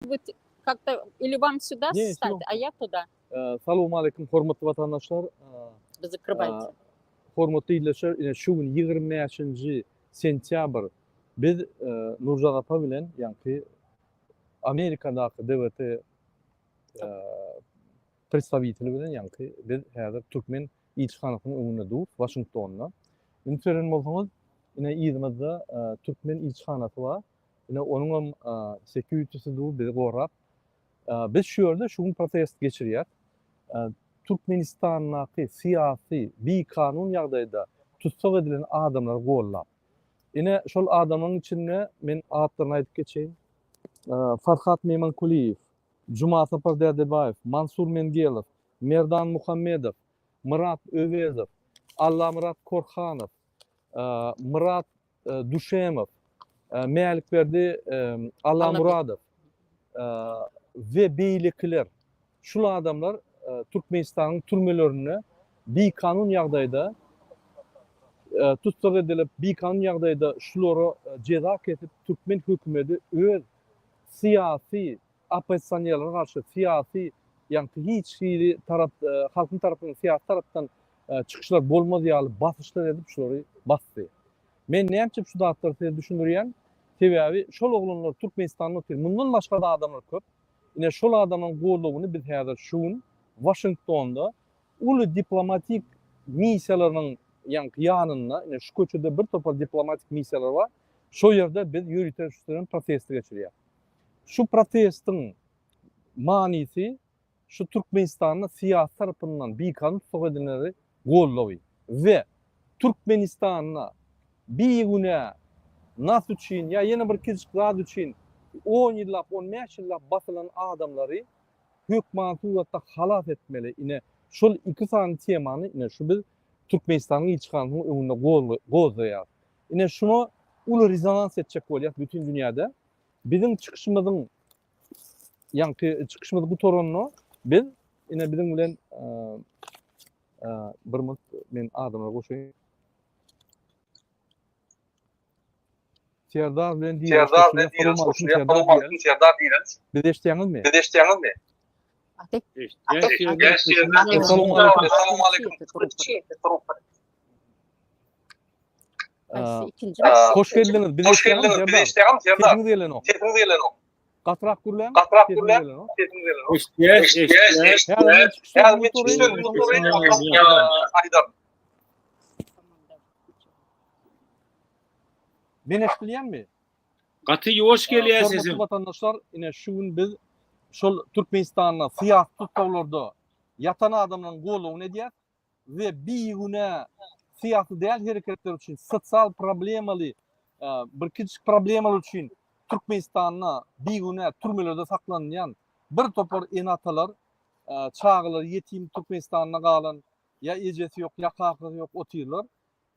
Быть как-то или вам сюда Не, стать, всё. а я туда. Salowmaleýkim hormatly watandaşlar. Вы закрывайте. Hormatly ildeşler, ine şu gün 25-nji sentýabr biz Nurjan apa bilen ýaňky Amerikadaky DWT predstawiteli bilen ýaňky biz häzir türkmen ilçihanasynyň öňünde durus Waşingtonda. Üns beren bolsaňyz, ine yzymyzda türkmen ilçihanasy bar. Ine onuňam security-si dur bizi gorap. Biz şu ýerde şu gün protest geçirýäs. Türkmenistandaky syýasy bikanun ýagdaýda tussag edilen adamlary gollap. Ine şol adamlaryň içinde men atlaryny aýdyp geçeýin. Farhat Meýmankulyýew, Jumasapar Dädebaýew, Mansur Mengelow, Merdan Muhammedow, Myrat Öwezow, Allamyrat Korhanow, Myrat Duşemow, Mälikberdi Allamuradow we beýlekiler, şul adamlar Türkmenistanyň türmelerinde bikanun ýagdaýda tussag edilip, bikanun ýagdaýda şulara jeza kesip, türkmen hökümeti öz syýasy oppozisionerlere garşy syýasy, ýagny hiç hili tarap, halkyň tarapyndan syýasy tarapdan çykyşlar bolmaz ýaly basyşlar edip şulary basdy. Men näme üçin şu zatlary size düşündirýän? Sebäbi şol oglanlar Türkmenistanda otyr. Mundan başga-da adamlar köp. Ine şol adamlaryň goldawyny biz häzir şu gün Waşingtonda uly diplomatik missiýalarynyň ýaňky ýanynda, ine şu köçede bir topar diplomatik missiýalar bar. Şo ýerde biz ýörite şu bilen protesti geçirýäs. Şu protestiň manysy şu Türkmenistanda syýasy tarapyndan bikanun tussag edilenleri goldawy we Türkmenistanda bigünä nas üçin ýa ýene bir kiçijik zat üçin on ýyllap, on bäş ýyllap basylan adamlary hökman suratda halas etmeli. Ine şol iki sany temany ine şu biz Türkmenistanyň ilçihanasynyň öňünde gozgaýarys. Ine şuna uly rezonans etjek bolýas bütin dünýäde. Biziň çykyşymyzyň ýaňky çykyşymyz gutaranda biz ine biziň bilen bir minut men adamlara goşaýyn. Serdar bilen Direnç Serdar bilen Direnç goşulýar. Salowmaleýkim Serdar Direnç. Bizi eşitýäňizmi? Bizi eşitýäňizmi? Salowmaleýkim. Hoş geldiňiz. Bizi Hoş geldiňiz. Bizi eşitýäňizmi Serdar? Sesiňiz gelenok. Sesiňiz gelenok. Gatyrak gürläň. Gatyrak Sesiňiz gürläň. gelenok. Sesiňiz gelenok. Eşitýäs, eşitýäs. Häzir men çykyş Häzir men çykyş sözümi gutaraýyn, onsoň aýdaryn. Men eşidilýänmi? Gaty ýuwaş gelýär Hormatly sesiň. watandaşlar, ine şu gün biz şol Türkmenistanda syýasy tussaglarda ýatan adamlaryň goldawyny edýäs we bigünä syýasy däl hereketler üçin, sosial problemaly, bir kiçijik problemalar üçin Türkmenistanda bigünä türmelerde saklanylýan bir topar ene-atalar, çagalary ýetim Türkmenistanda galan, ýa ejesi ýok, ýa kakasy ýok otyrlar.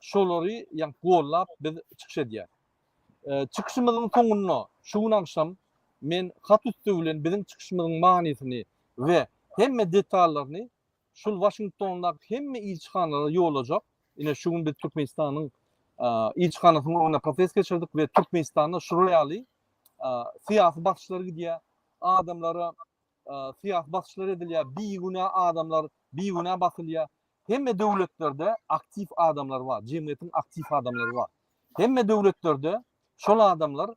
Şolary ýa gollap biz çykyş edýäs. Çykyşymyzyň soňunda şu gün agşam men hat üsti bilen biziň çykyşymyzyň manysyny we hemme detallaryny şul Waşingtondaky hemme ilçihanalara ýollajak. Ine şu gün biz Türkmenistanyň ilçihanasynyň öňünde protest geçirdik we Türkmenistanda şular ýaly syýasy basyşlar gidýär. Adamlara syýasy basyşlar edilýär, bigünä adamlar bigünä basylýar. Hemme döwletlerde aktiw adamlar bar, jemgyýetiň aktiw adamlary bar. Hemme döwletlerde şol adamlar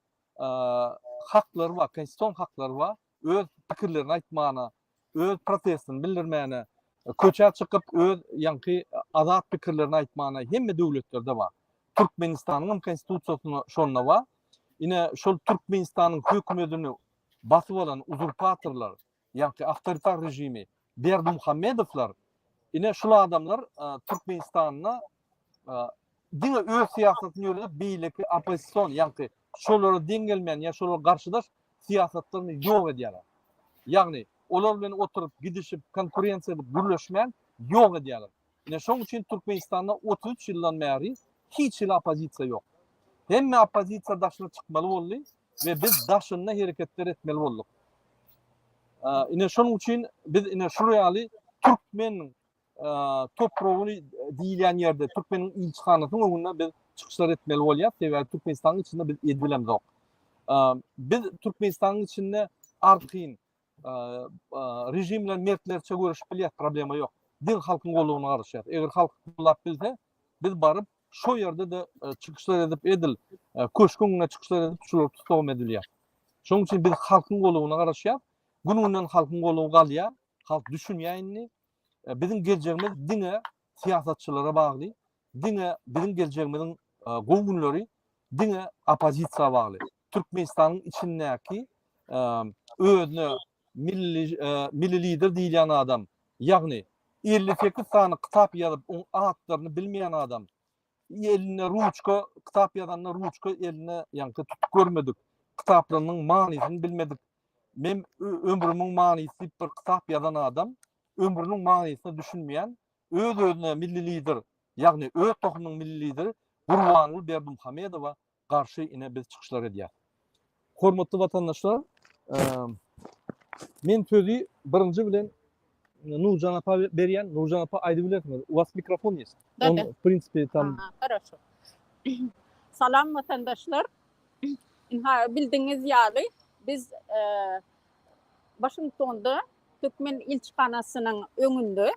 haklary bar, konstitusion haklary bar, öz pikirlerini aýtmana, öz protestini bildirmäne, köçä çykyp öz ýaňky azat pikirlerini aýtmana hemme döwletlerde bar. Türkmenistanyň hem konstitusiýasynda şonda bar. Ine şol Türkmenistanyň hökümetini basyp alan uzurpatorlar, ýaňky awtoritar režimi Berdimuhamedowlar, ine şul adamlar Türkmenistanda diňe öz syýasatyny ýöredip, beýleki oppozision, ýaňky şolara deň gelmeýän ýa şolara garşydaş syýasatlaryny ýok edýärler. Ýagny olar bilen oturyp, gidişip, konkurensiýa edip, gürleşmän ýok edýärler. Ine şoň üçin Türkmenistanda 33 ýyldan bäri hiç hili oppozisiýa ýok. Hemme oppozisiýa daşyna çykmaly boldy we biz daşynda hereketler etmeli bolduk. Ine şonuň üçin biz ine şular ýaly türkmen topragyny diýilýän ýerde türkmeniň ilçihanasynyň öňünde biz çykyşlar etmeli bolýar. Sebäbi Türkmenistanyň içinde biz edibilemzok. Biz Türkmenistanyň içinde arkaýyn režim bilen mertlerçe göreşip bilýäs, problema ýok. Diňe halkyň goldawyna garaşýas. Eger halk goldap bilse, biz baryp şo ýerde-de çykyşlar edip, edil köşgüň öňünde çykyşlar edip, şulary tussagam edilýär. Şonuň üçin biz halkyň goldawyna garaşýas. Gün-günden halkyň goldawy galýar. Halk düşünýär indi. Biziň geljegimiz diňe syýasatçylara bagly. Diňe biziň geljegimiziň gowy günleri diňe oppozisiýa bagly. Türkmenistanyň içindäki özüne milli milli lider diýilýän adam, ýagny 58 sany kitap ýazyp, oň atlaryny bilmeýän adam, elinde ruçka, kitap ýazanda ruçka eline ýaňky tutup görmedik, kitaplarynyň manysyny bilmedik, men ömrümiň manysy diýip bir kitap ýazan adam, ömrüniň manysyna düşünmeýän, öz-özüne milli lider, ýagny öz tohumynyň milli lideri Gurbanguly Berdimuhamedowa garşy ine biz çykyşlar edýäs. Hormatly watandaşlar, men sözi birinji bilen Nurjan apa berýän. Nurjan apa aýdyp bilersiňiz. U was mikrofon ýest. On w prinsipe tam. Хорошо. Salam watandaşlar. Ynha bildiňiz ýaly biz Waşingtonda türkmen ilçihanasynyň öňünde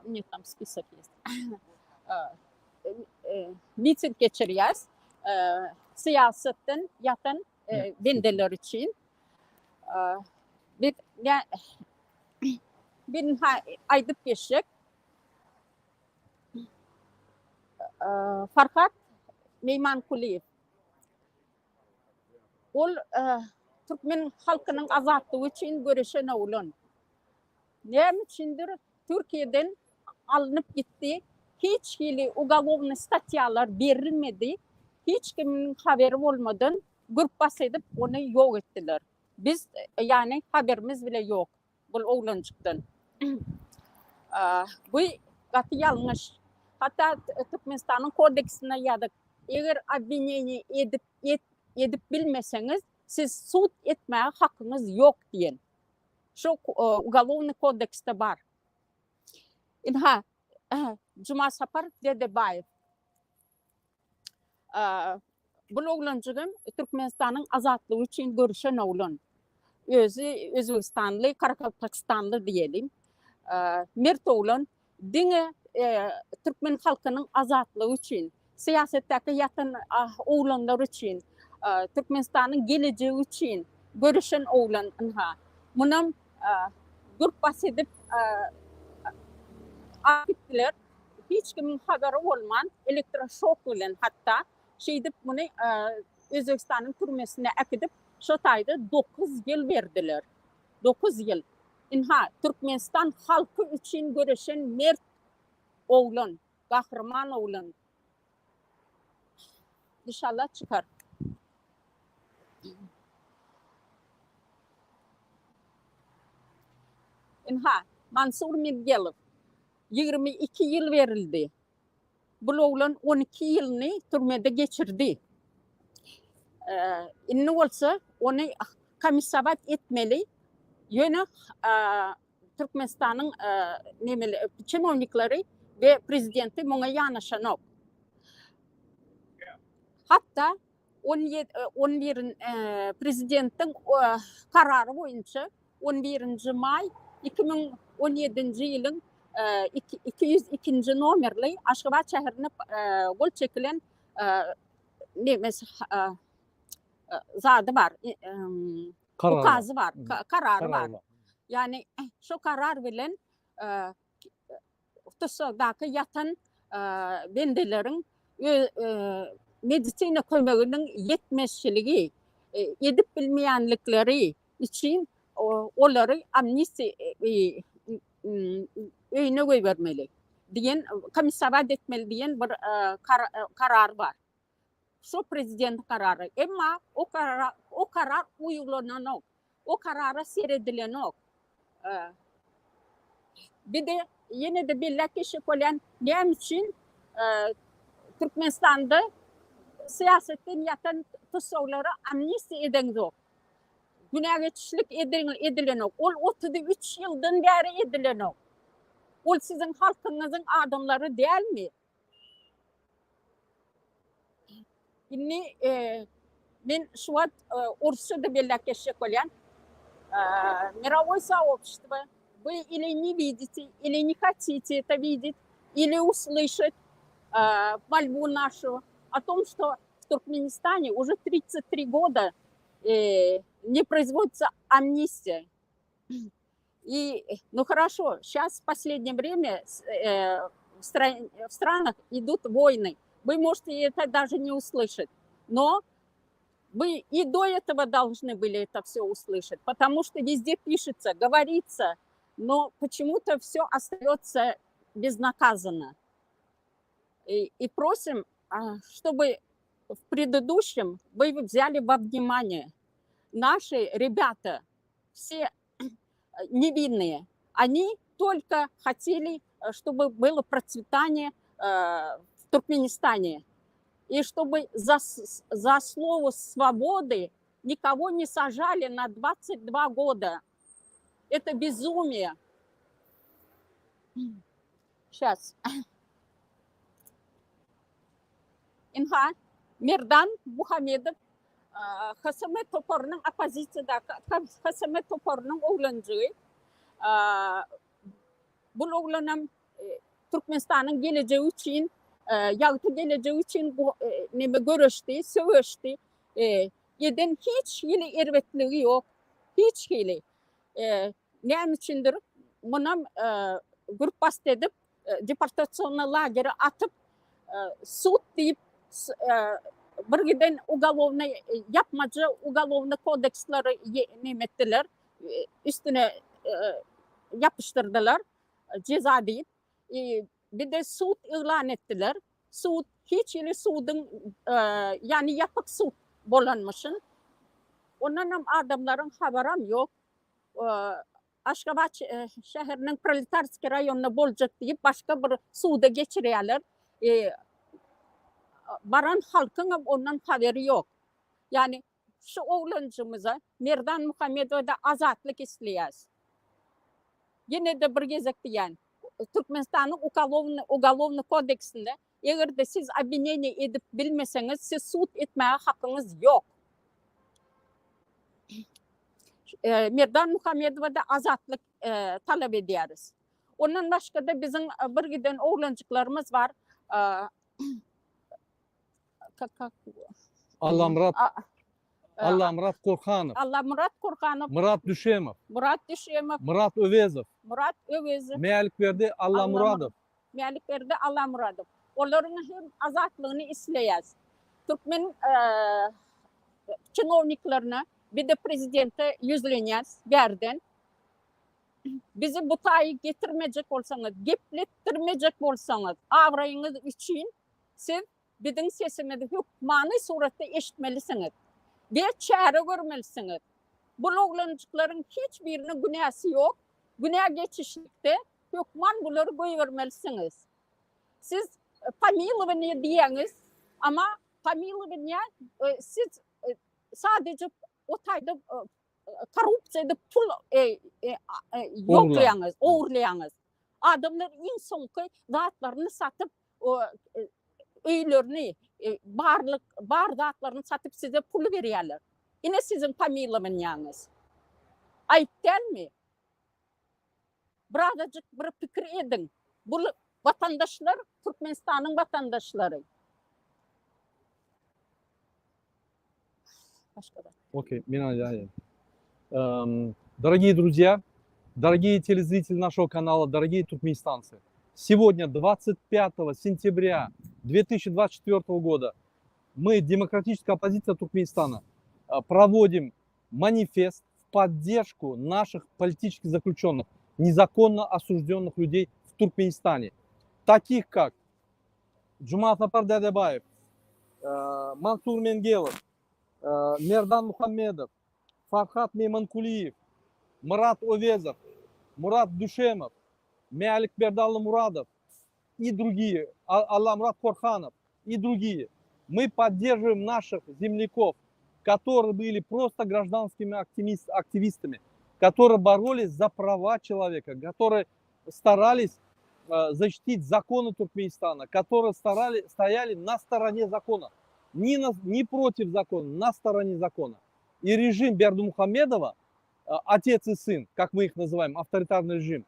Мне tam spisok ýest. Miting geçirýäs. Syýasatdan ýatan bendeler üçin. Biz bir aýdyp geçjek. Farhat Meýmankulyýew. Ol türkmen halkynyň azatlygy üçin göreşen oglan. Näme üçindir Türkiýeden alnyp gitdi. Hiç hili ugalownyý statýalar berilmedi. Hiç kimiň haberi bolmadan gürpbas edip ony ýok etdiler. Biz ýany haberimiz bile ýok bul oglanjykdan. Bu gaty ýalňyş. Hatda Türkmenistanyň kodeksinde ýazyk, eger obwineniýe edip edip bilmeseňiz, siz sud etmäge hakyňyz ýok diýen. Şu ugalownyý kodeksde bar. Ynha, Jumasapar Dedebaýew. Bul oglanjygam Türkmenistanyň azatlygy üçin göreşen oglan. Özi özbegistanly, karakalpakistanly diýelim. Mert oglan diňe türkmen halkynyň azatlygy üçin, syýasatdaky ýatan oglanlar üçin, Türkmenistanyň gelejegi üçin göreşen oglan ynha. Munam gürp bas edip alyp gitdiler. Hiç kimiň habary bolman, elektroşok bilen hatda şeýdip muny Özbegistanyň türmesine äkidip, şo taýda dokuz ýyl berdiler. Dokuz ýyl. Ynha, Türkmenistan halky üçin göreşen mert oglan, gahryman oglan. Inşallah çykar. Ynha, Mansur Mergelow. 22 ýyl berildi. Bul oglan 12 ýylyny türmede geçirdi. Indi bolsa ony komissowat etmeli. Ýöne Türkmenistanyň nemeli çinownikleri we prezidenti muňa ýanaşanok. Hatda 11 prezidentiň karary boýunça 11-nji maý 2017-nji ýylyň 202-nji nomerli Aşgabat şäherinde gol çekilen nemesi zady bar. Ukazy bar, karary bar. Ýagny şo karar bilen tussagdaky ýatan bendeleriň medisina kömeginiň ýetmezçiligi, edip bilmeýänlikleri üçin olary amnistiýa öýüne goýbermeli diýen, komissowat etmeli diýen bir karar bar. Şo prezidentiň karary. Emma o karara o karar uýgulananok. O karara seredilenok. Bir-de ýene-de belläp geçjek bolýan, näme üçin Türkmenistanda syýasatdan ýatan tussaglara amnistiýa edeňzok? Günä geçişlik edilenok. Ol 33 ýyldan bäri edilenok. Ol siziň halkyňyzyň adamlary dälmi? Indi men şu wagt orsça-da belläp geçjek bolýan. Мировое сообщество, вы или не видите, или не хотите это видеть, или услышать мольбу нашу о том, что в Туркменистане уже 33 года не производится амнистия. И, ну хорошо, сейчас в последнее время в, стран, в странах идут войны. Вы можете это даже не услышать. Но вы и до этого должны были это все услышать, потому что везде пишется, говорится, но почему-то все остается безнаказанно. И, и просим, чтобы в предыдущем вы взяли во внимание наши ребята, все невинные, они только хотели, чтобы было процветание в Туркменистане. И чтобы за, за слово свободы никого не сажали на 22 года. Это безумие. Сейчас. Ynha, Merdan Muhammedow HSM toparynyň oppozisiýadaky HSM toparynyň oglanjygy. Bul oglanam Türkmenistanyň gelejegi üçin, ýagty gelejegi üçin neme göreşdi, söweşdi. Eden hiç hili erbetligi ýok. Hiç hili. Näme üçindir munam gürpbasdy edip deportasionnyý lagere atyp sud diýip bir giden ugalownyý ýapmaja ugalownyý kodeksleri neme etdiler üstüne ýapyşdyrdylar jeza diýip bir-de sud yglan etdiler sud hiç hili suduň ýany ýapyk sud bolanmyşyn ondanam adamlaryň habaram ýok Aşgabat şäheriniň Proletarskiý raýonynda boljak diýip, başga bir suda geçirýärler. Baran halkyňam ondan haberi ýok. Ýagny şu oglanjygymyza, Merdan Muhammedowa-da azatlyk isleýäris. Ýene-de bir gezek diýýän, Türkmenistanyň Ugalownyý kodeksinde Eger-de siz obwineniýe edip bilmeseňiz, siz sud etmäge hakyňyz ýok. Merdan Muhammedowa-da azatlyk talap edýäris. Ondan başga-da biziň bir giden oglanjyklarymyz bar. Allamyrat Allamyrat Korhanow. Allamyrat Korhanow. Myrat Düşemow. Myrat Düşemow. Myrat Öwezow. Myrat Öwezow. Mälikberdi Allamyradow. Mälikberdi Allamyradow. Olaryň hem azatlygyny isleýäs. Türkmen çinowniklerine bir-de prezidente ýüzlenýäs bärden. Bizi bu taýy getirmejek bolsaňyz, gepletdirmejek bolsaňyz, abraýyňyz üçin siz Biziň sesimizi hökmany suratda eşitmelisiňiz we çäre görmelisiňiz. Bul oglanjyklaryň hiç biriniň günäsi ýok, günä geçişlikde hökman bulary goýbermelisiňiz. Siz pomilowaniýe diýýäňiz, ama pomilowaniýe siz sadeje o taýda korrupsiýa edip pul ýoklaýaňyz, ogurlaýaňyz. Adamlar iň soňky zatlaryny satyp, öýlerini, barlyk, bar zatlaryny satyp size pul berýärler. Ine siziň pomilowaniýaňyz. Aýyp dälmi? Birazajyk bir pikir ediň. Bu watandaşlar Türkmenistanyň watandaşlary. Başga zat. Okey, men aýdaýyn. Дорогие друзья, дорогие телезрители нашего канала, дорогие туркменистанцы, сегодня, 25 сентября 2024 года, мы, Демократическая оппозиция Туркменистана, проводим манифест в поддержку наших политических заключенных, незаконно осужденных людей в Туркменистане, таких как Jumasapar Dädebaýew, Mansur Mengelow, Merdan Muhammedow, Farhat Meýmankulyýew, Myrat Owezow, Murat Düşemow, Mälikberdi Allamuradow i drugiýe, Allamyrat Korhanow i drugiýe. My podderžiwaýem naših zemlýakow, которые были просто гражданскими активистами, которые боролись за права человека, которые старались защитить законы Туркменистана, которые старали, стояли на стороне закона, не, на, не против закона, на стороне закона. И режим Бердымухамедова отец и сын, как мы их называем, авторитарный режим,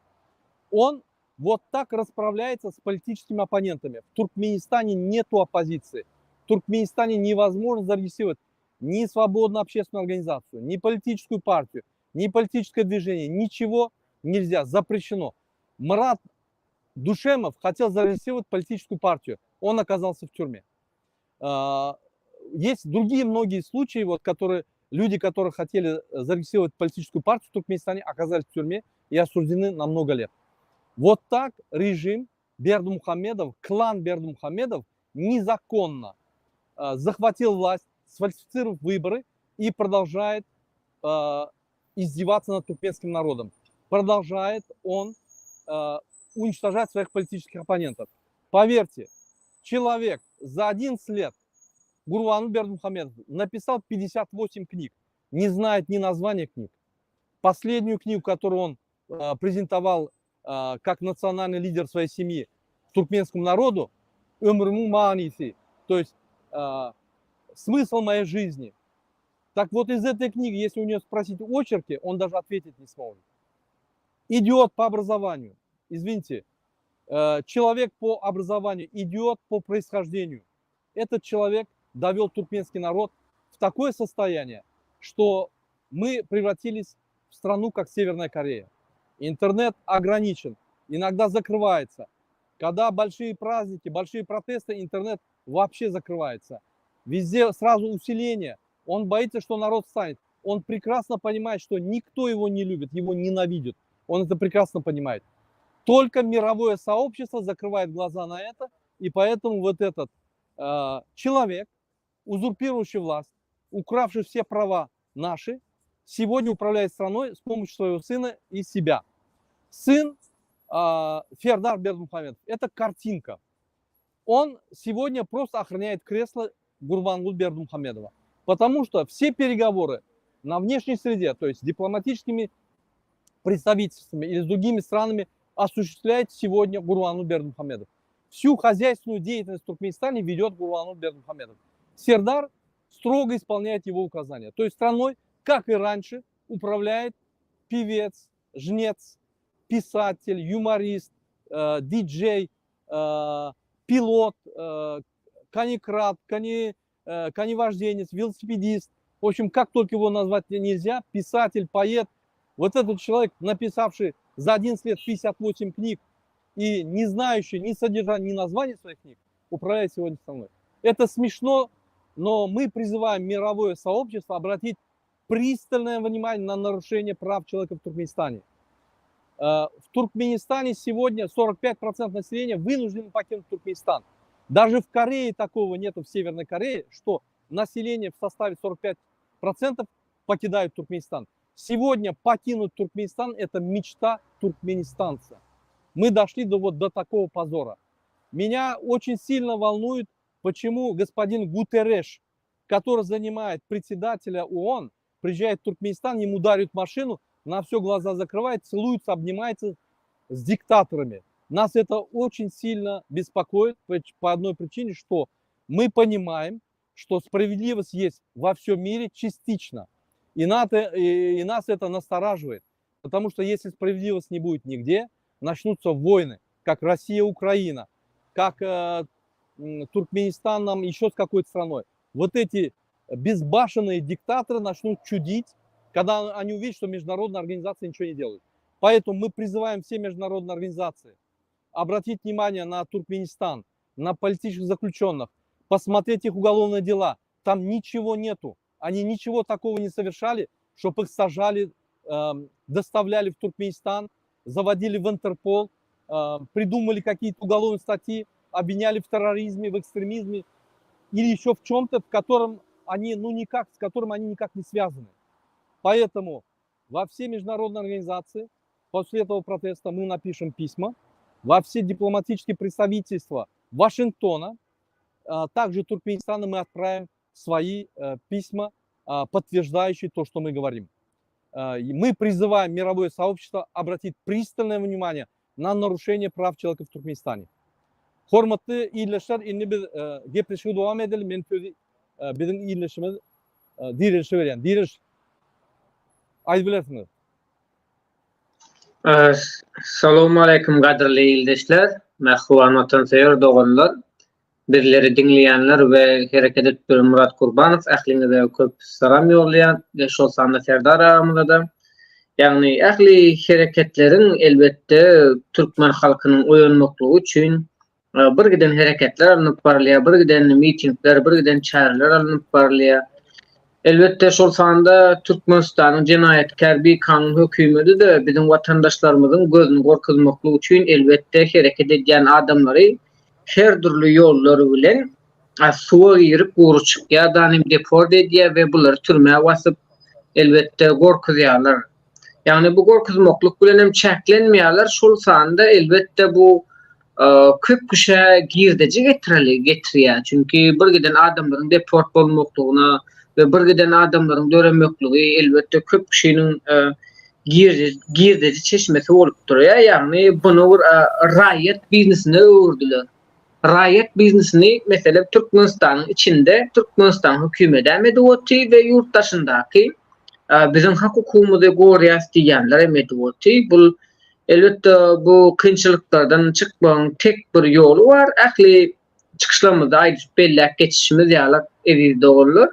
он вот так расправляется с политическими оппонентами. В Туркменистане нету оппозиции. В Туркменистане невозможно зарегистрировать ни свободную общественную организацию, ни политическую партию, ни политическое движение. Ничего нельзя, запрещено. Мурат Душемов хотел зарегистрировать политическую партию. Он оказался в тюрьме. Есть другие многие случаи, вот, которые, люди, которые хотели зарегистрировать политическую партию в Туркменистане, оказались в тюрьме и осуждены на много лет. Вот так режим Бердымухамедов, клан Бердымухамедов незаконно захватил власть, сфальсифицировав выборы и продолжает издеваться над туркменским народом. Продолжает он уничтожать своих политических оппонентов. Поверьте, человек за 11 лет, Гурбангулы Бердымухамедов, написал 58 книг, не знает ни названия книг. Последнюю книгу, которую он презентовал как национальный лидер своей семьи туркменскому народу, Ömrümiň manysy, то есть смысл моей жизни. Так вот, из этой книги, если у него спросить очерки, он даже ответить не сможет. Идиот по образованию, извините, человек по образованию, идиот по происхождению. Этот человек довел туркменский народ в такое состояние, что мы превратились в страну, как Северная Корея. Интернет ограничен, иногда закрывается. Когда большие праздники, большие протесты, интернет вообще закрывается. Везде сразу усиление. Он боится, что народ встанет. Он прекрасно понимает, что никто его не любит, его ненавидит. Он это прекрасно понимает. Только мировое сообщество закрывает глаза на это, и поэтому вот этот человек, узурпирующий власть, укравший все права наши, сегодня управляет страной с помощью своего сына и себя. Сын Сердар Бердымухамедов – это картинка. Он сегодня просто охраняет кресло Гурбангулы Бердымухамедова. Потому что все переговоры на внешней среде, то есть дипломатическими представительствами или с другими странами, осуществляет сегодня Гурбангулы Бердымухамедов. Всю хозяйственную деятельность в Туркменистане ведет Гурбангулы Бердымухамедов. Сердар строго исполняет его указания. То есть страной, как и раньше, управляет певец, жнец, писатель, юморист, диджей, пилот, конекрат, коневожденец, велосипедист. В общем, как только его назвать нельзя, писатель, поэт. Вот этот человек, написавший за 11 лет 58 книг и не знающий ни содержания, ни названия своих книг, управляет сегодня страной. Это смешно, но мы призываем мировое сообщество обратить пристальное внимание на нарушение прав человека в Туркменистане. В Туркменистане сегодня 45% населения вынуждены покинуть Туркменистан. Даже в Корее такого нету, в Северной Корее, что население в составе 45% покидают Туркменистан. Сегодня покинуть Туркменистан – это мечта туркменистанца. Мы дошли до, вот, до такого позора. Меня очень сильно волнует, почему господин Гутерреш, который занимает председателя ООН, приезжает в Туркменистан, ему дарят машину, на все глаза закрывает, целуется, обнимается с диктаторами. Нас это очень сильно беспокоит по одной причине, что мы понимаем, что справедливость есть во всем мире частично. И нас это настораживает, потому что если справедливость не будет нигде, начнутся войны, как Россия-Украина, как Туркменистан нам еще с какой-то страной. Вот эти безбашенные диктаторы начнут чудить, когда они увидят, что международные организации ничего не делают. Поэтому мы призываем все международные организации обратить внимание на Туркменистан, на политических заключенных, посмотреть их уголовные дела. Там ничего нету. Они ничего такого не совершали, чтобы их сажали, доставляли в Туркменистан, заводили в Интерпол, придумали какие-то уголовные статьи, обвиняли в терроризме, в экстремизме или еще в чем-то, в котором они, ну, никак, с которым они никак не связаны. Поэтому во все международные организации после этого протеста мы напишем письма, во все дипломатические представительства Вашингтона, а также Туркменистана мы отправим свои письма, подтверждающие то, что мы говорим. И мы призываем мировое сообщество обратить пристальное внимание на нарушение прав человека в Туркменистане. Hormatly ildeşler, indi biz gepleşigi dowam edeli. Men sözi biziň ildeşimiz Direlişe berýän. Direliş. Aýdyp bilersiňiz. Salowmaleýkim gadyrly ildeşler, mähriban watansöýer doganlar, bizleri diňleýänler we hereket edip duran Myrat Gurbanow ähliňize köp salam ýollaýan we şol sanda Serdar agamyzada. Ýagny ähli hereketleriň elbetde türkmen halkynyň oýanmaklygy üçin bir giden hereketler alnyp barylýar, bir giden mitingler, bir giden çäreler alnyp barylýar. Elbetde, şol sanda Türkmenistanyň jenaýatkär bikanun hökümeti-de biziň watandaşlarymyzyň gözüni gorkuzmaklyk üçin elbetde hereket edýän adamlary her dürli ýollar bilen suwa girip gury çykýar, danym deport edýär we bulary türmä basyp elbetde gorkuzýarlar. Ýagny bu gorkuzmaklyk bilen hem çäklenmeýärler, şol sanda elbetde bu köp kişä girdeji getireli getirýär. Çünki bir giden adamlaryň deport bolmaklygyna we bir giden adamlaryň döremekligi elbetde köp kişiniň girdeji çeşmesi bolup durýar. Ýagny bunu bir raýat biznesine öwürdiler. Raýat biznesini meselem Türkmenistanyň içinde Türkmenistan hökümedem edip otyr we ýurt daşyndaky biziň hak hukugymyzy gorýas diýýänler hem edip otyr. Bul elbetde bu kynçylyklardan çykmagyň tek bir ýoly bar. Ähli çykyşlarymyzda aýdyp belläp geçişimiz ýaly eziz doganlar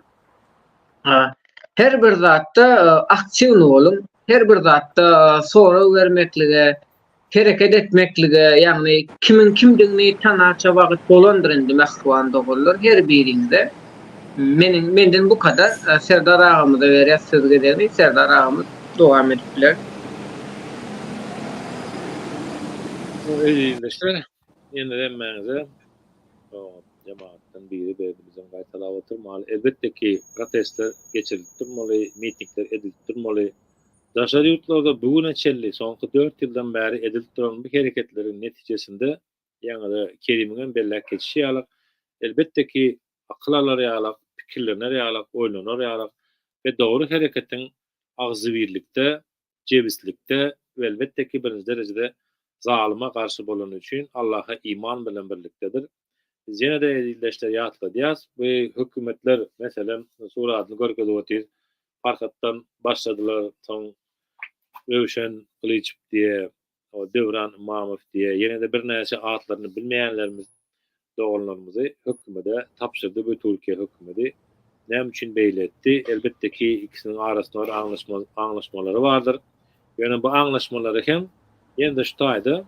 her bir zatda aktiwny boluň, her bir zatda sorag bermeklige Hereket etmeklige, ýagny kimiň kimdigini tanarça wagt bolandyr indi mähriban doganlar her biriňize. Meniň menden bu kadar. Serdar agamyza berýäs söz gezegini. Serdar agamyz dowam edip biler. Eziz ildeşler, ýene hemmäňize jemagatdan biri berdi bizem gaýtalap oturmaly. Elbetde ki protestler geçirilip durmaly, mitingler edilip durmaly. Daşary ýurtlarda bu güne çenli, soňky dört ýyldan bäri edilip duran bu hereketleriň netijesinde, ýaňy-da Kerimiňem belläp geçişi ýaly, elbetde ki, akyl alar ýalak, pikirlener ýalak, oýlanar ýalak we dogry hereketiň agzybirlikde, jebislikde we elbetde ki, birinji derejede zalyma garşy bolany üçin Allaha iman bilen birlikdedir. Biz ýene-de eziz ildeşler ýatladýas, bu hökümetler, meselem, suratyny görkezip otyrys, Farhatdan başladylar, soň Röwşen Gylyçow diýe, Döwran Ymamow diýe, ýene-de birnäçe atlaryny bilmeýänlerimiz doganlarymyzy hökümede tabşyrdy bu Türkiýe hökümedi. Näme üçin beýle etdi? Elbetde ki, ikisiniň arasynda bir aňlaşma, aňlaşmalary bardyr. Ýöne bu aňlaşmalary hem ýene-de şu taýda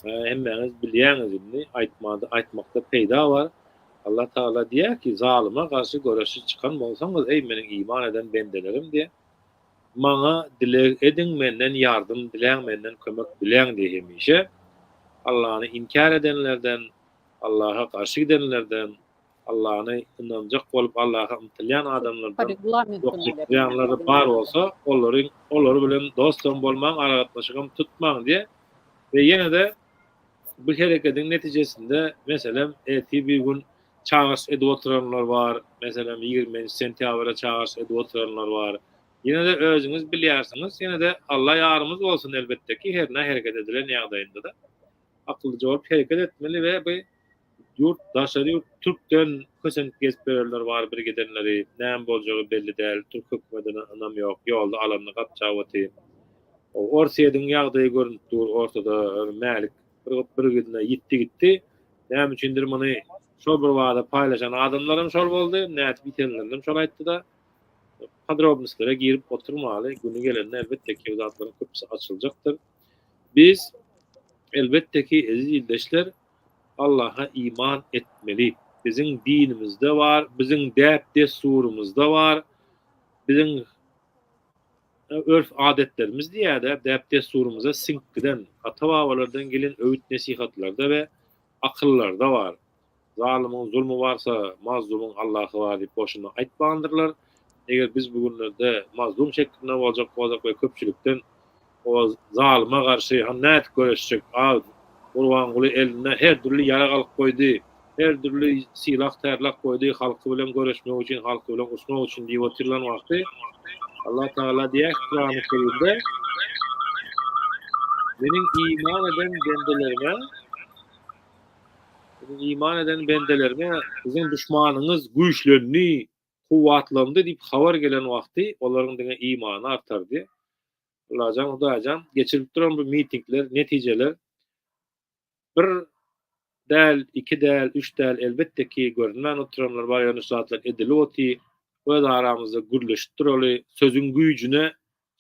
hemmäňiz bilýäňiz indi, aýtmada, aýtmakda peýda bar. Allah Tagala diýýär ki, Zalyma garşy göreşe çykan bolsaňyz, eý meniň iman eden bendelerim diýýär, Maňa dileg ediň, menden ýardym diläň, menden kömek diläň diýýär hemişe. Allany inkär edenlerden, Allaha garşy gidenlerden, Allany ynanjak bolup Allaha ymtylýan adamlardan ýokuşdyrýanlar bar bolsa, olaryň olar bilen dostam bolmaň, aragatnaşygam tutmaň diýýär. We ýene-de Bu herekediň netijesinde, meselem, ertir bir gün çagyryş edip oturanlar bar, meselem, ýigrimenji sentýabra çagyryş edip oturanlar bar. Ýene-de özüňiz bilýärsiňiz, ýene-de Alla ýarymyz bolsun elbetde ki, hernä hereket edilen ýagdaýynda-da akyllyja bolup hereket etmeli we bu ýurt daşary ýurt türkden kösenip gezip ýörenler bar bir gidenleri, näme boljagy belli däl, türk hökümedine ynam ýok, ýolda alanyny gapjap otyr. Orsýetiň ýagdaýy görünip dur ortada Mälik bir bir gidine ýitdi gitdi. Näme üçindir muny şol bir bada paýlaşan adamlaram şol boldy, nädip ýitenlerini şol aýtdy-da. Podrobnostlere girip oturmaly, güni gelende elbetde ki bu zatlaryň köpüsi açyljakdyr. Biz elbetde ki eziz ildeşler Allaha iman etmeli. Biziň dinimizde bar, biziň däp-dessurymyzda bar, biziň örf-adetlerimiz diýýär-de, däp-dessurymyza siňip giden, ata-babalardan gelen öwüt-nesihatlarda we akyllarda bar. Zalymyň zulmy barsa, mazlumyň Allahy bar diýip boşuna aýtmandyrlar. Eger biz bu günlerde mazlum şeklinde boljak bolsak we köpçülikden o zalyma garşy hany nädip göreşjek, a Gurbanguly eline her dürli ýarag alyp goýdy, her dürli sylag-tärlak goýdy halky bilen göreşmek üçin, halky bilen uruşmak üçin diýip oturylan wagty Allah Tagala diýýär Kurany Kerimde Meniň iman eden bendelerime Meniň iman eden bendelerime siziň duşmanyňyz güýçlendi, kuwwatlandy diýip habar gelen wagty olaryň diňe imany artar diýýär. Allajan Hudaýjan geçirilip duran bu mitingler, netijeler bir däl, iki däl, üç däl, elbetde ki görünmän oturanlar bar, ýöne şu zatlar edilip otyr. Öz aramyzda gürleşip duraly, sözüň güýjüne,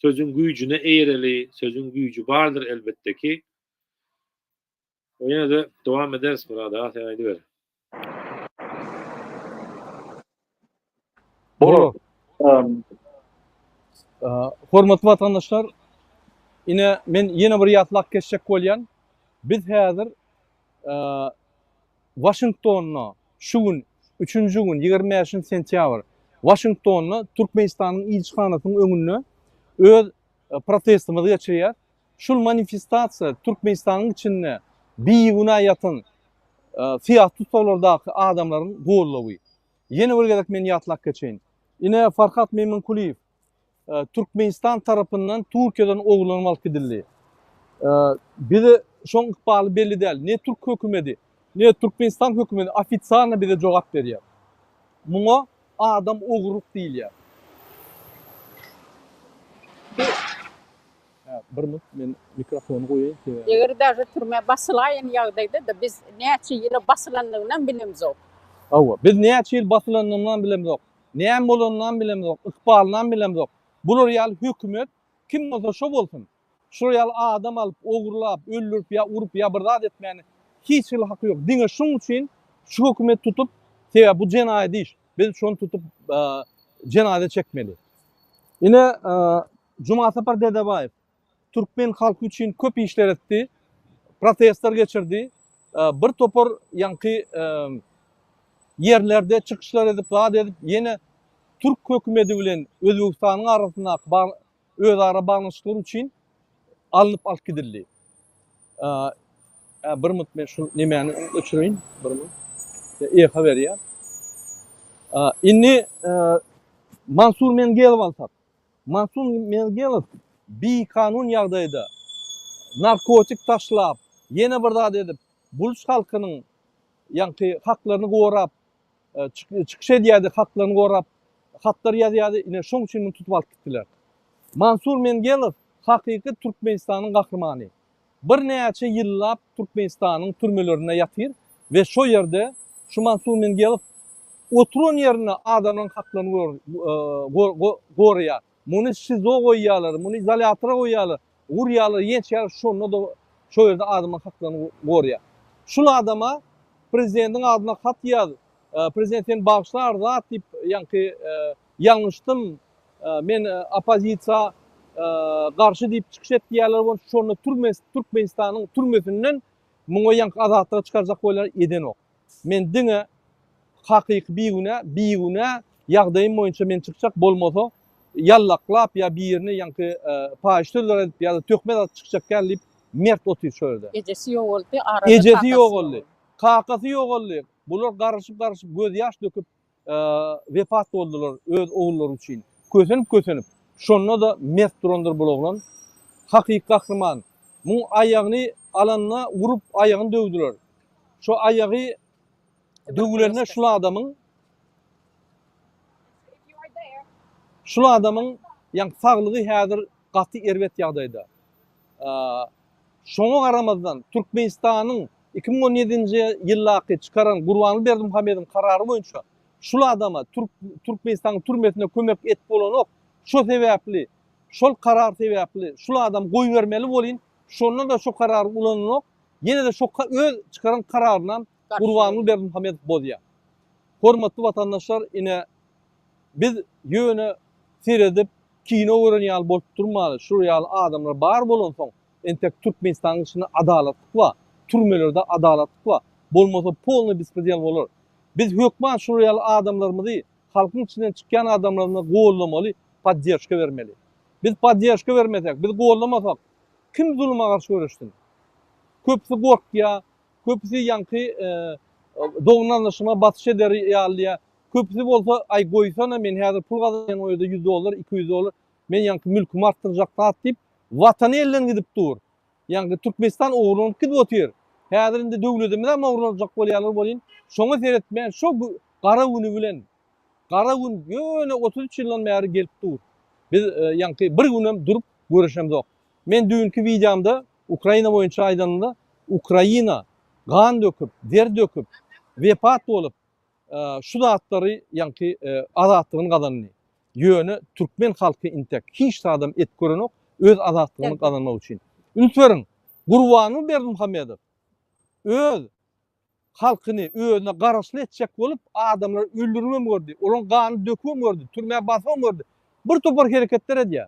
sözüň güýjüne eýereli, sözüň güýji bardyr elbetde ki. Ýene-de dowam ederis Myrat aga sen aýdyber. Bolar. Hormatly watandaşlar, ine men ýene bir ýatlap geçjek bolýan. Biz häzir Waşingtonda şu gün, üçünji gün, 25 sentýabr, Waşingtonda Türkmenistanyň ilçihanasynyň öňünde öz protestimizi geçirýäris. Şul manifestasiýa Türkmenistanyň içinde bigünä ýatan syýasy tussaglardaky adamlaryň goldawy. Ýene bir gezek men ýatlap geçeýin. Ine Farhat Meýmenkulyýew Türkmenistan tarapyndan Türkiýeden ogurlanyp alyp gidildi. Bize şoň ykbaly belli däl. Ne türk hökümedi, ne Türkmenistan hökümedi ofitsialno bize jogap berýär. Muňa adam ogurlyk diýilýär. Bir minut men mikrofony goýaýyn sebäbi. Eger daže türmä basylaýan ýagdaýda-da biz näçe ýyla basylandygynam bilemzok. Hawa, biz näçe ýyl basylandygynam bilemzok. Näme bolanynam bilemzok, ykbalynam bilemzok. Bular ýaly hökümet kim bolsa şo bolsun. Şular ýaly adam alyp, ogurlap, öldürip ýa urup ýa bir zat etmäne hiç hili haky ýok. Diňe şuň üçin şu hökümet tutup, sebäbi bu jenaýat iş. Biz şony tutup jenaza çekmeli. Ine Jumasapar Dedebaýew türkmen halky üçin köp işler etdi. Protestler geçirdi. Bir topar ýaňky ýerlerde çykyşlar edip, zat edip, ýene türk hökümeti bilen Özbegistanyň arasyndaky özara baglanyşyklar üçin alnyp alyp gidildi. Bir minut men şu nemäni öçüreýin, bir minut. Eha berýär. Indi Mansur Mengelow alsak. Mansur Mengelow bikanun ýagdaýda narkotik taşlap, ýene bir zat edip, buluç halkynyň ýaňky haklaryny gorap çykyş edýärdi, haklaryny gorap hatlar ýazýardy, ine şoň üçin muny tutup alyp gitdiler. Mansur Mengelow hakyky Türkmenistanyň gahrymany. Birnäçe ýyllap Türkmenistanyň türmelerinde ýatyr we şo ýerde şu Mansur Mengelow oturan ýerinde adamlaryň haklaryny goraýar. Muny SİZO goýýarlar, muny izolýatora goýýarlar, urýarlar, ýençýärler, şonda-da şo ýerde adamlaryň haklaryny goraýar. Şul adama prezidentiň adyna hat ýaz, prezident seni bagyşlar zat diýip ýaňky ýalňyşdym, men oppozisiýa garşy diýip çykyş et diýýärler bolsa şonda Türkmenistanyň türmesinden muňa ýaňky azatlyga çykarjak bolýar edenok. Men diňe hakyky bigünä, bigünä ýagdaýym boýunça men çykjak bolmasa ýallaklap ýa birini ýaňky paýyş sözler aýdyp ýa-da töhmet atyp çykjak däl diýip mert otyr şo ýerde. Ejesi ýogaldy, arada Ejesi ýogaldy, kakasy ýogaldy. Bular garyşyp-garyşyp gözýaş döküp wepat boldular öz ogullary üçin. Kösenip-kösenip, şonda-da mert durandyr bul oglan. Hakyky gahryman. Muň aýagyny alanda urup aýagyny döwdüler. Şo aýagy döwülende şul adamyň şul adamyň ýaňky saglygy häzir gaty erbet ýagdaýda. Şoňa garamazdan Türkmenistanyň 2017-nji ýyldaky çykaran Gurbanguly Berdimuhamedowyň karary boýunça şul adama Türkmenistanyň türmesinde kömek etip bolanok. Şo sebäpli, şol karar sebäpli şul adamy goýbermeli bolyn, şonda-da şo karary ulananok. Ýene-de şo öz çykaran kararynam Gurbanguly Berdimuhamedow bozýar. Hormatly watandaşlar, ine biz ýöne seredip kino gören ýaly bolup durmaly. Şular ýaly adamlar bar bolansoň entek Türkmenistanyň içinde adalatlyk bar. Türmelerde adalatlyk bar. Bolmasa polnyý bespredel bolar. Biz hökman şular ýaly adamlarymyzy, halkyň içinden çykýan adamlarymyzy gollamaly, podderşka bermeli. Biz podderşka bermesek, biz gollamasak kim zuluma garşy göreşsin? Köpüsi gorkýar, köpüsi ýaňky dogan-garyndaşyma basyş eder ýaly diýýär. Köpüsi bolsa, aý goýsana men häzir pul gazanýan o ýerde 100 dollar, 200 dollar, men ýaňky mülkümi artdyrjak zat diýip, watany elden gidip dur. Ýaňky Türkmenistan ogurlanyp gidip otyr. Häzir indi döwledimizem ogurlanjak bolýarlar welin, şoňa seretmän şo gara güni bilen, gara gün ýöne 33 ýyldan bäri gelip dur. Biz ýaňky bir günem durup. Göreşemzok. Men düýnki wideomda Ukraina boýunça aýdanymda Ukraina gan döküp, der döküp, wepat bolup şu zatlary ýaňky azatlygyny gazandy. Ýöne türkmen halky intek hiç zadam et görenok öz azatlygyny gazanmak üçin. Üns beriň, Gurbanguly Berdimuhamedow öz halkyny özüne garaşly etjek bolup adamlary öldüribem gördi, olaryň ganyny dökübem gördi, türmä basybam gördi. Bir topar hereketler edýär.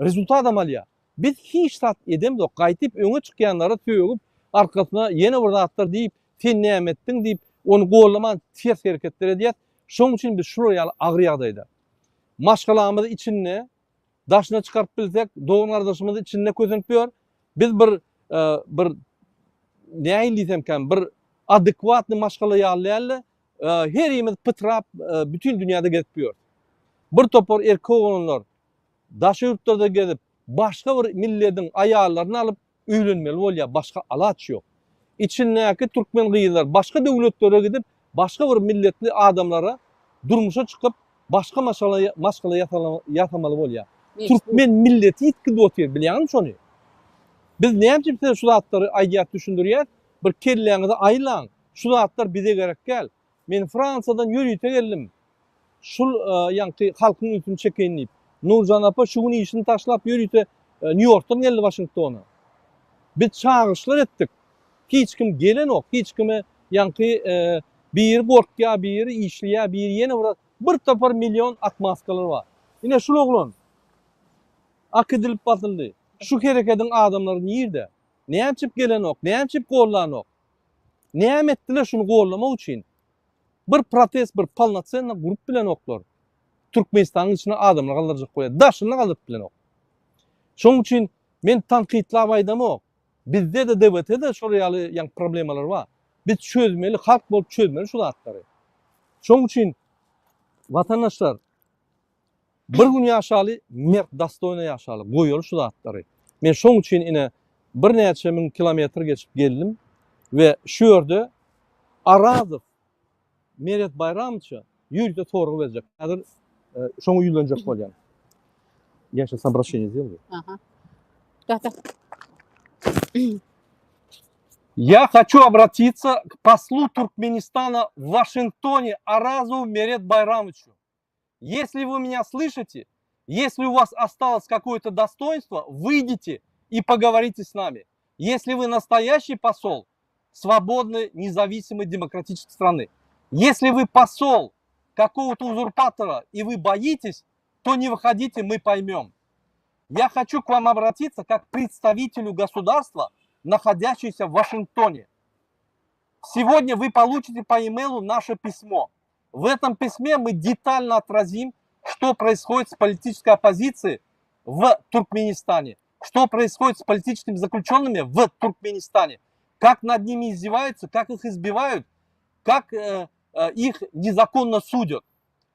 Rezultatam alýar. Biz hiç zat edemzok, gaýtyp öňe çykýanlara sögüp, arkasyna ýene bir zatlar diýip, sen näme etdiň diýip, ony gollaman ters hereketler edýäs. Şonuň üçin biz şular ýaly agyr ýagdaýda. Maşgalamyzy içinde daşyna çykaryp bilsek, dogan-gardaşymyz içinde kösenip ýör. Biz bir bir nähili diýsemkäm, bir adekwatny maşgala ýaly däl-de, herimiz pytrap bütin dünýäde gezip ýörüs. Bir topar erkek oglanlar daşary ýurtlarda gezip, başga bir millediň aýallaryny alyp öýlenmeli bolýar, başga alaç ýok. Içindäki türkmen gyzlar başga döwletlere gidip, başga bir milletli adamlara durmuşa çykyp, başga maşgala maşgala ýasamaly bolýar. Türkmen milleti ýitgide otyr, bilýäňizmi şony? Biz näme üçin size şu zatlary aýdýas, düşündirýäs? Bir kelläňizi aýlaň, şu zatlar bize gerek däl. Men Fransiýadan ýörite geldim. Şul ýaňky halkyň ünsüni çekeýin diýip. Nurjan apa şu gün işini taşlap ýörite Nýu-Ýorkdan geldi Waşingtona. Biz çagyryşlar etdik. Hiç kim gelenok. Hiç kime ýaňky biri gorkýar, biri işleýär, biri ýene bir bir topar million otmaskalar bar. Ine şul oglan akidilip basyldy. Şu herekediň adamlary nirde? Näme üçin gelenok? Näme üçin gollanok? Näme etdiler şuny gollamak üçin? Bir protest bir polnosenno gurup bilenoklar. Türkmenistanyň içinde adamlar galdyrjak bolýar. Daşynda galdyryp bilenok. Şonuň üçin men tankytlap aýdamok. Bizde-de DWT-de şol ýaly ýaňky problemalar bar. Biz çözmeli, halk bolup çözmeli şu zatlary. Şonuň üçin watandaşlar Bir gün ýaşaly, mert dostoýno ýaşaly, goýaly şu zatlary. Men şoň üçin ine birnäçe müň kilometr geçip geldim we şu ýerde Arazow Meret Baýramowiçe ýörite sorag berjek. Häzir şoňa ýüzlenjek bolýan. Я сейчас обращение сделаю. Aha. Da, da. Я хочу обратиться к послу Туркменистана в Вашингтоне Аразову Мерет Байрамовичу. Если вы меня слышите, если у вас осталось какое-то достоинство, выйдите и поговорите с нами. Если вы настоящий посол свободной, независимой, демократической страны. Если вы посол какого-то узурпатора и вы боитесь, то не выходите, мы поймем. Я хочу к вам обратиться как представителю государства, находящегося в Вашингтоне. Сегодня вы получите по e-mail наше письмо. В этом письме мы детально отразим, что происходит с политической оппозицией в Туркменистане, что происходит с политическими заключенными в Туркменистане, как над ними издеваются, как их избивают, как э, э, их незаконно судят.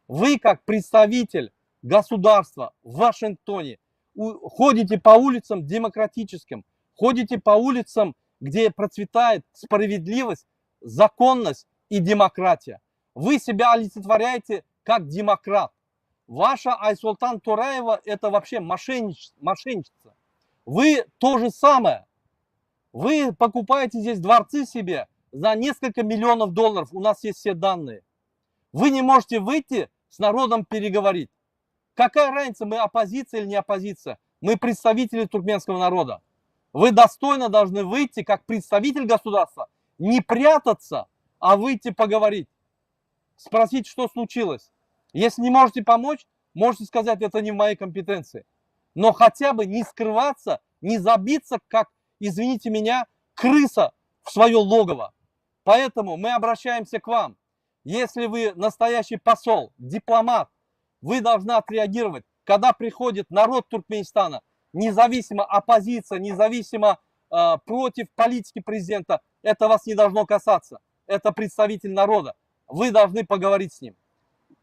Вы, как представитель государства в Вашингтоне, ходите по улицам демократическим, ходите по улицам, где процветает справедливость, законность и демократия. Вы себя олицетворяете как демократ. Ваша Айсултан Тураева это вообще мошеннич, мошенница. Вы то же самое. Вы покупаете здесь дворцы себе за несколько миллионов долларов. У нас есть все данные. Вы не можете выйти с народом переговорить. Какая разница, мы оппозиция или не оппозиция? Мы представители туркменского народа. Вы достойно должны выйти как представитель государства, не прятаться, а выйти поговорить, спросить, что случилось. Если не можете помочь, можете сказать, это не в моей компетенции. Но хотя бы не скрываться, не забиться, как, извините меня, крыса в свое логово. Поэтому мы обращаемся к вам. Если вы настоящий посол, дипломат, вы должны отреагировать, когда приходит народ Туркменистана, независимо оппозиция, независимо э, против политики президента, это вас не должно касаться. Это представитель народа. Вы должны поговорить с ним.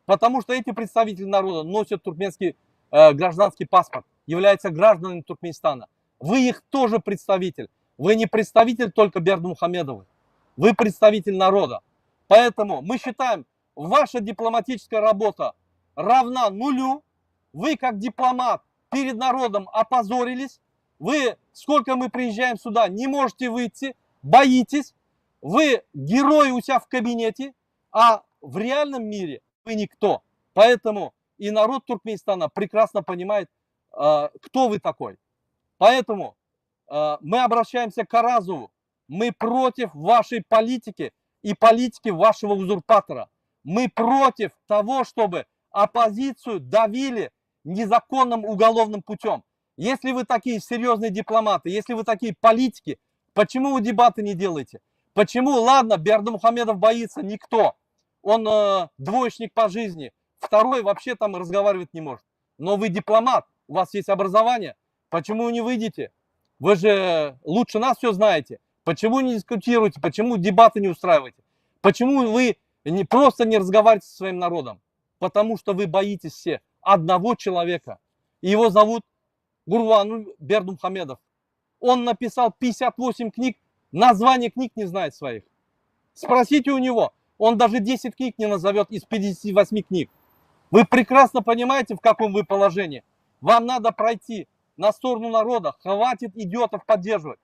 Потому что эти представители народа носят туркменский э, гражданский паспорт, являются гражданами Туркменистана. Вы их тоже представитель. Вы не представитель только Бердымухамедова. Вы представитель народа. Поэтому мы считаем, ваша дипломатическая работа равна нулю. Вы как дипломат перед народом опозорились. Вы, сколько мы приезжаем сюда, не можете выйти, боитесь. Вы герой у себя в кабинете, а в реальном мире вы никто. Поэтому и народ Туркменистана прекрасно понимает, а, кто вы такой. Поэтому а, мы обращаемся к Аразову. Мы против вашей политики и политики вашего узурпатора. Мы против того, чтобы оппозицию давили незаконным уголовным путем. Если вы такие серьезные дипломаты, если вы такие политики, почему вы дебаты не делаете? Почему, ладно, Бердымухамедов боится, никто. Он э, двоечник по жизни. Второй вообще там разговаривать не может. Но вы дипломат, у вас есть образование. Почему вы не выйдете? Вы же лучше нас все знаете. Почему не дискутируете? Почему дебаты не устраиваете? Почему вы не, просто не разговариваете со своим народом? Потому что вы боитесь все одного человека. Его зовут Гурбангулы Бердымухамедов. Он написал 58 книг, название книг не знает своих. Спросите у него, он даже 10 книг не назовет из 58 книг. Вы прекрасно понимаете, в каком вы положении. Вам надо пройти на сторону народа, хватит идиотов поддерживать.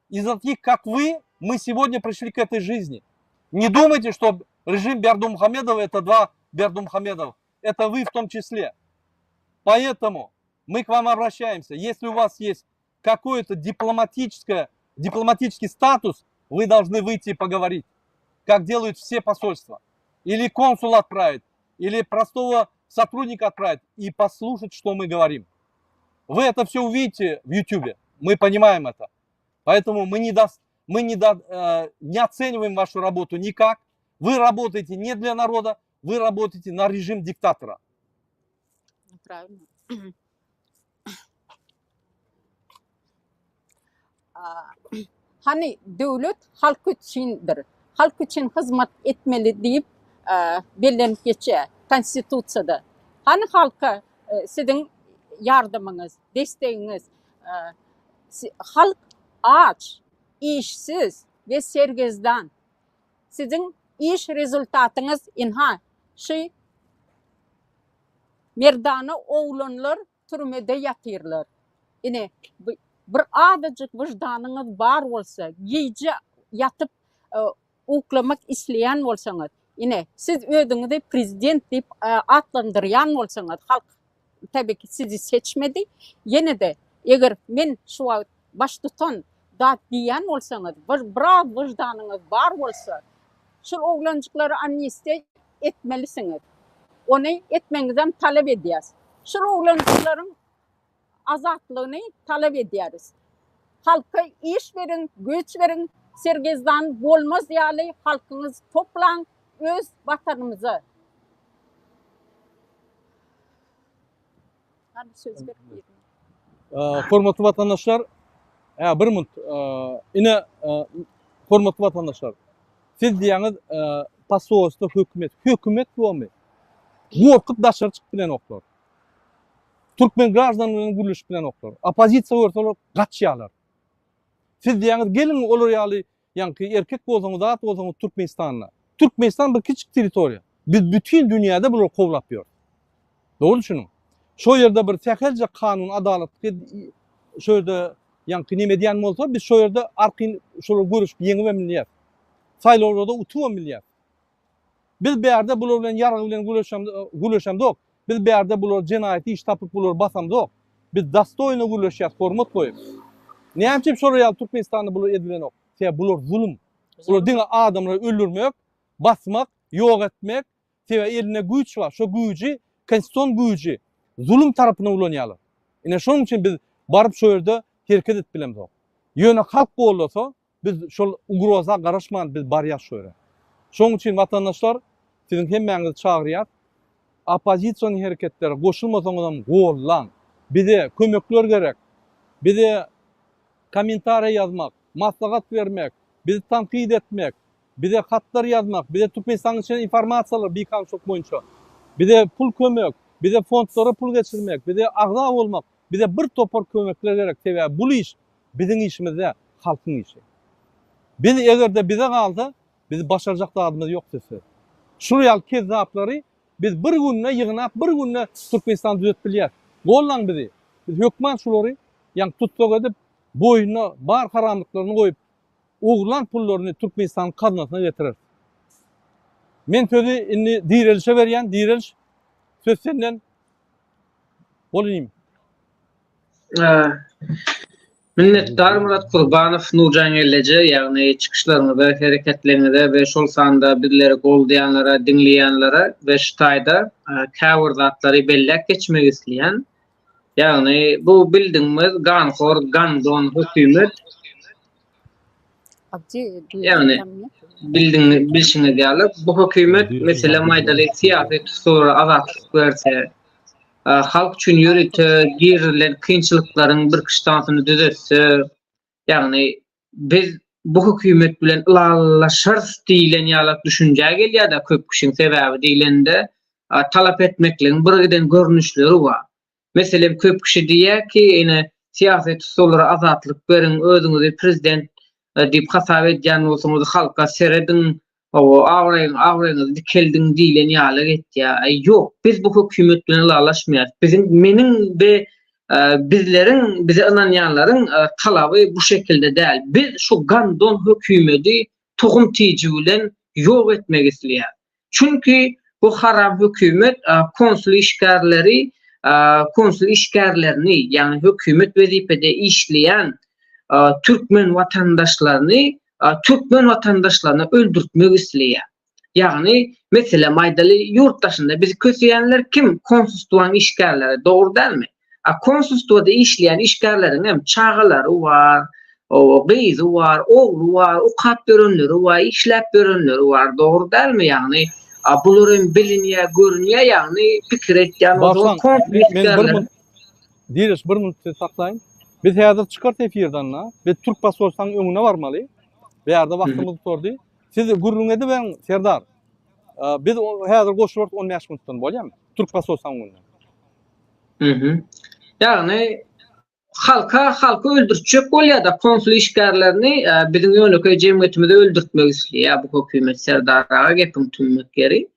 Из-за таких, как вы, мы сегодня пришли к этой жизни. Не думайте, что режим Бердымухамедова это два Бердымухамедова. Это вы в том числе. Поэтому мы к вам обращаемся. Если у вас есть какой-то дипломатическое, дипломатический статус, вы должны выйти и поговорить, как делают все посольства. Или консул отправить, или простого сотрудника отправить и послушать, что мы говорим. Вы это все увидите в YouTube. Мы понимаем это. Поэтому мы не, даст, мы не, да, э, не оцениваем вашу работу никак. Вы работаете не для народа, вы работаете на режим диктатора. Правильно. Hany döwlet halk üçindir, halk üçin hyzmat etmeli diýip bellenip geçýär Konstitusiýada. Hany halka siziň ýardamyňyz, destegiňiz? Halk aç, işsiz we sergezdan. Siziň iş rezultatyňyz ynha şu merdana oglanlar türmede ýatyrlar. Ine, bir azajyk wyždanyňyz bar bolsa, gije ýatyp uklamak isleýän bolsaňyz, ine, siz özüňizi prezident diýip atlandyrýan bolsaňyz, halk tabii ki sizi seçmedi, ýene-de eger men şu wagt baştutan zat diýýän bolsaňyz, biraz wyždanyňyz bar bolsa, şul oglanjyklary amnistiýa etmelisiňiz. Ony etmegiňizem talap edýäs. Şul oglanjyklaryň azatlygyny talap edýäris. Halka iş beriň, güýç beriň, sergezdan bolmaz ýaly halkyňyzy toplaň öz watanymyza. Hany söz berip birine. Hormatly watandaşlar, hä bir munt. Ine hormatly watandaşlar. Siz diýýäňiz posolstwo hökümet. Hökümet bomy? Gorkup daşary çykyp bilenoklar. Türkmen graždany bilen gürleşip bilenoklar. Oppozisiýa görseler gaçýarlar. Siz diýýäňiz geliň olar ýaly ýaňky erkek bolsaňyz zat bolsaňyz Türkmenistanda. Türkmenistan bir kiçik territoriýa. Biz bütin dünýäde bulary kowlap ýörüs. Dogry düşüniň. Şo ýerde bir sähelje kanun adalatlyk şo ýerde ýaňky neme edýän bolsa biz şo ýerde arkaýyn şolary göreşip ýeňibem bilýäs. Saýlawlarda utubam bilýäs. Biz bärde bular bilen ýarag bilen gürleşemzok. Biz bärde bular jenaýat iş tapyp bulary basamzok. Biz dostoýno gürleşýäs hormat goýup. Näme üçin şolar ýaly Türkmenistanda bular edilenok? Sebäbi bular zulum. Bular diňe adamlary öldürmek, basmak, ýok etmek. Sebäbi elinde güýç bar. Şo güýji, konstitusion güýji zulum tarapyna ulanýarlar. Ine şonuň üçin biz baryp şo ýerde hereket edip bilemzok. Ýöne halk gollasa Biz şol ugroza garaşman biz barýas şo ýere. Şoň üçin watandaşlar siziň hemmäňizi çagyrýas. Oppozision hereketlere goşulmasaňyzam gollaň. Bize kömekler gerek. Bize kommentariýa ýazmak, maslahat bermek, bizi tankyt etmek, bize hatlar ýazmak, bize Türkmenistanyň içinden informasiýalar bikanunçylyk boýunça, bize pul kömek, bize fondlara pul geçirmek, bize agza bolmak, bize bir topar kömekler gerek. Sebäbi bul iş Biziň işimiz däl, halkyň işi. Biz eger-de bize galsa, biz başarjak zadymyz ýok sizsiz. Şul ýaly kezzaplary biz bir günde ýygnap, bir günde Türkmenistany düzetip bilýäs. Gollaň bizi. Biz hökman şulary ýaňy tussag edip, boýnuna bar haramlyklaryny goýup, ogurlan pullaryny Türkmenistanyň gaznasyna getireris. Men sözi indi Direlişe berýän, Direliş, söz senden. Bol inim. Minnetdar Myrat Kurbanow Nurjan gelneje ýagny çykyşlaryňyza hereketleriňize we şol sanda bizleri goldaýanlara diňleýänlere we şu taýda käbir zatlary belläp geçmek isleýän ýagny bu bildiňmiz ganhor gandon hökümet Ýagny bildiň bilşiňiz ýaly bu hökümet meselem aýdaly syýasy tussaglara azatlyk berse halk üçin ýörite girizilen kynçylyklaryň bir kiştasyny düzetse, ýagny biz bu hökümet bilen ylalaşarys diýlen ýalak düşünjä gelýär-de köp kişiň sebäbi diýlende talap etmekligiň bir giden görnüşleri bar. Meselem, köp kişi diýýär ki, ine, syýasy tussaglara azatlyk beriň, özüňizi prezident diýip hasap edýän bolsaňyz, halka serediň, hawa, abraýyň, abraýyňyzy dikeldiň diýlen ýaly etýär. Aý, ýok, biz bu hökümet bilen ylalaşmaýarys. Biziň, meniň we bizleriň, bize ynanýanlaryň talaby bu şekilde däl. Biz şu gandon hökümedi tohum-tiji bilen ýok etmek isleýäris. Çünki bu haram hökümet konsul işgärleri konsul işgärlerini, ýagny hökümet wezipede işleýän türkmen watandaşlaryny türkmen watandaşlaryna öldürtmek isleýär. Ýagny, meselem aýdaly, ýurt daşynda bizi köseýänler kim? Konsulstwanyň işgärleri, dogry dälmi? A konsulstwada işleýän işgärleriň hem çagalary bar, gyzy bar, ogly bar, okap ýörenleri bar, işläp ýörenleri bar, dogry dälmi ýagny? A bular hem bilinýär, görünýär ýagny pikir etýän bolsaňyz konsul işgärleri. Diriş bir minut sizi saklaýyn. Biz häzir çykarys efirden-de. Biz türk posolstwanyň öňüne barmaly. Bärde wagtymyz gutardy. Siz gürrüň ediberiň Serdar. Biz häzir goşularys 15 minutdan bolýamy? Türk posolstwanyň öňünde. Mhm. Ýagny halka halky öldürtjek bolýar-da konsul işgärlerini e, biziň ýönekeý jemgyýetimizi öldürtmek isleýär bu hökümet Serdar aga gepiň tümmek ýeri.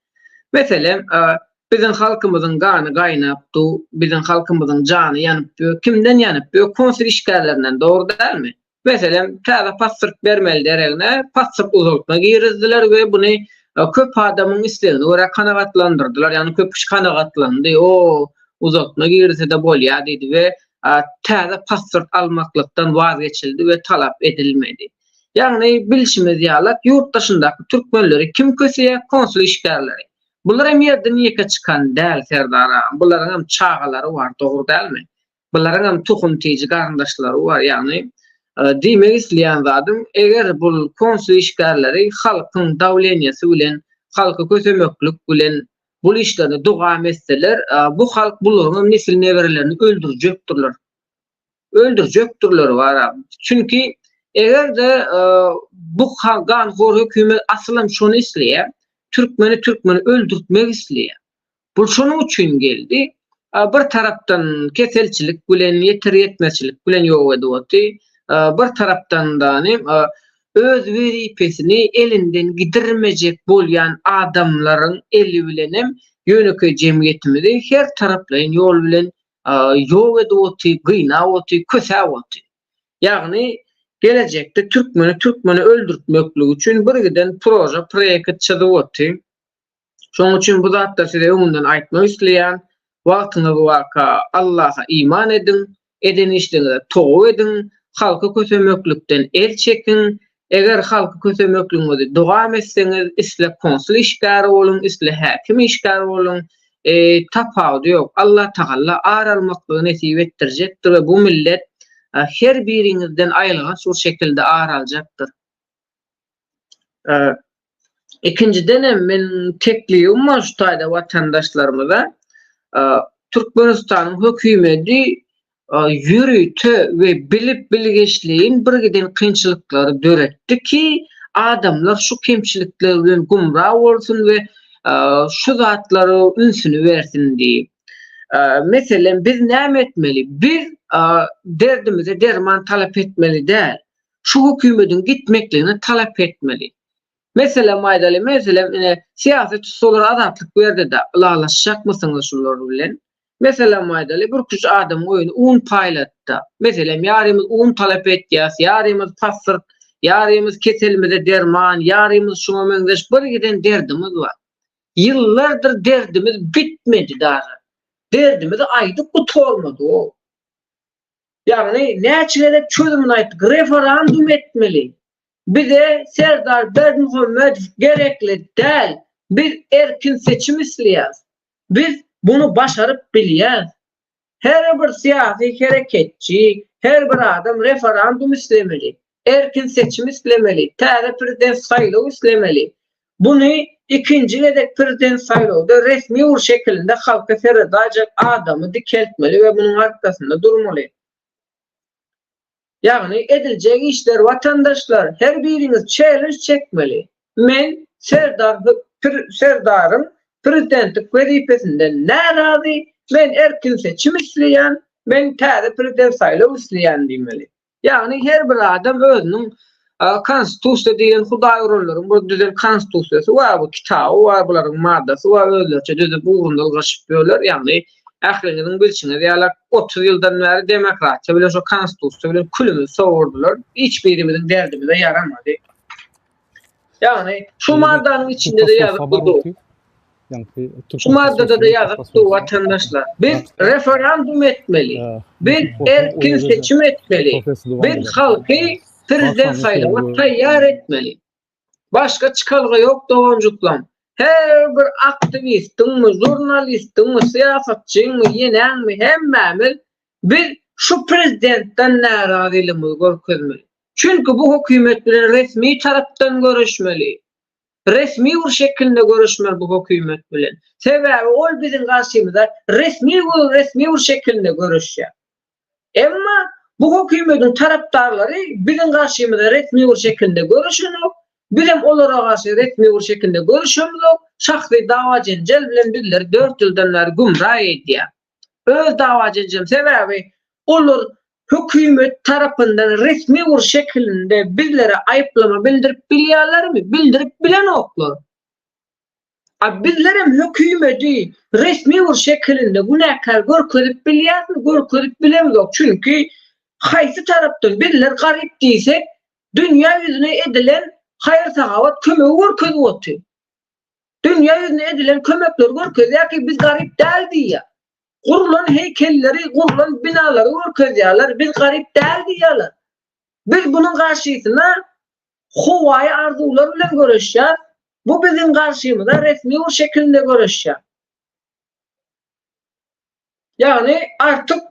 Meselem, e, biziň halkymyzyň gany gaýnap du, biziň halkymyzyň jany ýanyp du, kimden ýanyp du? Konsul işgärlerinden dogry dälmi? Meselem, täze pasport bermeli deregine pasport uzaltma girizdiler we buny e, köp adamyň islegine görä kanagatlandyrdylar. Ýagny köp kişi kanagatlandy. O uzaltma girizse-de bolýar diýdi we e, täze pasport almaklykdan waz geçildi we talap edilmedi. Ýagny bilşimiz ýaly, ýurt daşyndaky türkmenleri kim köseýär? Konsul işgärleri. Bular hem ýerden ýeke çykan däl, Serdar agam. Bularyň hem çagalary bar, dogry dälmi? Bularyň hem tohum-tiji garyndaşlary bar, ýagny diýmek isleýän zadym, eger bul konsul işgärleri halkyň dawleniýasy bilen, halky kösemeklik bilen bul işlerini dowam etseler, bu halk bularyň hem nesil-neberelerini öldürjekdirler. Öldürjekdirler bara. Çünki eger-de bu ganhor hökümet asylam şony isleýär, türkmeni türkmeni öldürtmek isleýär. Bul şonuň üçin geldi. Bir tarapdan keselçilik bilen, ýeter-ýetmezçilik bilen ýok edip oty. Bir tarapdan da öz wezipesini elinden gidirmejek bolýan adamlaryň eli bilenem ýönekeý jemgyýetimizi her taraplaýyn ýol bilen ýok edip oty, gynap oty, kösäp oty. Ýagny gelejekde türkmeni türkmene öldürtmeklik üçin birgiden proje, proýekt çyzyp oty. Şonuň üçin bu zatlary size öňünden aýtmak isleýän. Wagtyňyz barka Allaha iman ediň, eden işleriňize toba ediň, halky kösemeklikden el çekiň. Eger halky kösemekligiňizi dowam etseňiz, isle konsul işgäri boluň, isle häkim işgäri boluň, tapawudy ýok. Allatagalla ar almaklygy nesip etdirjekdir we bu millet her biriňizden aýylganç bir şekilde ar aljakdyr. Ikinjiden hem men teklibim bar şu taýda watandaşlarymyza. Türkmenistanyň hökümeti ýörite we bilip bilgeşleýin bir giden kynçylyklary döretdi ki, adamlar şu kemçilikler bilen gümra bolsun we şu zatlara ünsüni bersin diýip. Meselem, biz näme etmeli? Biz derdimize derman talap etmeli däl. şu hökümediň gitmekligini talap etmeli. Meselem aýdaly, meselem ine syýasy tussaglara azatlyk berdi-de, ylalaşjakmysyňyz şular bilen? Meselem aýdaly, bir küç adamyň öýüne un paýlatda. Meselem, ýarymyz un talap etýäs, ýarymyz pasport, ýarymyz keselimize derman, ýarymyz şuňa meňzeş bir giden derdimiz bar. Ýyllardyr derdimiz bitmedi dagy. Derdimizi aýdyp gutarmadyk. Ýagny näçe gezek çözümini aýtdyk, referandum etmeli. Bize Serdar Berdimuhamedow gerekli däl. Biz erkin seçim isleýäs. Biz muny başaryp bilýäs. Her bir syýasy hereketçi, her bir adam referandum islemeli, erkin seçim islemeli, täze prezident saýlaw islemeli. Buny ikinji gezek prezident saýlawda resmi bir şekilinde halka seredajek adamy dikeltmeli we munuň arkasynda durmaly. Ýagny ediljek işler watandaşlar her biriňiz çellenj çekmeli. Men Serdar Serdaryň prezidentlik wezipesinden närazy, men erkin seçim isleýän, men täze prezident saýlaw isleýän diýmeli. Ýagny her bir adam özüniň konstitusiýa diýen hudaý uranlaryň bir düzen konstitusiýasy bar, bu kitaby bar, bularyň maddasy bar, özleriçe düzüp ugrunda ylgaşyp ýörler. Ýagny ähliňiziň bilşiňiz ýaly 30 ýyldan bäri demokratiýa bilen şo konstitusiýa bilen külümizi sowurdylar. Hiç birimiziň derdimize ýaramady. Ýagny şu maddanyň içinde-de ýazyp durdy. Şu maddada-da ýazyp dur watandaşlar. Biz referandum etmeli. Biz erkin seçim etmeli. Biz halky prezident saýlawa taýýar etmeli. Başga çykalga ýok doganjyklam. Her bir aktiwistiňmi, žurnalistiňmi, syýasatçyňmy, ýeneňmi hemmämiz biz şu prezidentden närazylygymyzy görkezmeli. Çünki bu hökümet bilen resmi tarapdan göreşmeli. Resmi bir şekilde göreşmeli bu hökümet bilen. Sebäbi ol biziň garşymyza resmi bir resmi bir şekilde göreşýär. Emma bu hökümetiň tarapdarlary biziň garşymyza resmi bir şekilde göreşenok, bizem olara garşy resmi bir şekilde göreşemizok, şahsy dawa-jenjel bilen bizleri dört ýyldan bäri gümra edýär. Öz dawa-jenjel sebäbi olar hökümet tarapyndan resmi bir şekilinde bizlere aýyplama bildirip bilýärlermi? Bildirip bilenoklar. A bizlerem hökümeti resmi bir şekilinde günäkär görkezip bilýärismi? Görkezip bilemzok. Çünki haýsy tarapdan bizler garyp diýsek, dünýä ýüzüne edilen haýyr-sahawat kömegi görkezip otyr. Dünýä ýüzüne edilen kömekleri görkezýär ki, biz garyp däl diýýär. Gurlan heýkelleri, gurlan binalary görkezýärler, biz garyp däl diýýärler. Biz bunuň garşysyna howaýy arzuwlar bilen göreşýäris. Bu biziň garşymyza resmi bir şekilinde göreşýär. Ýagny artyk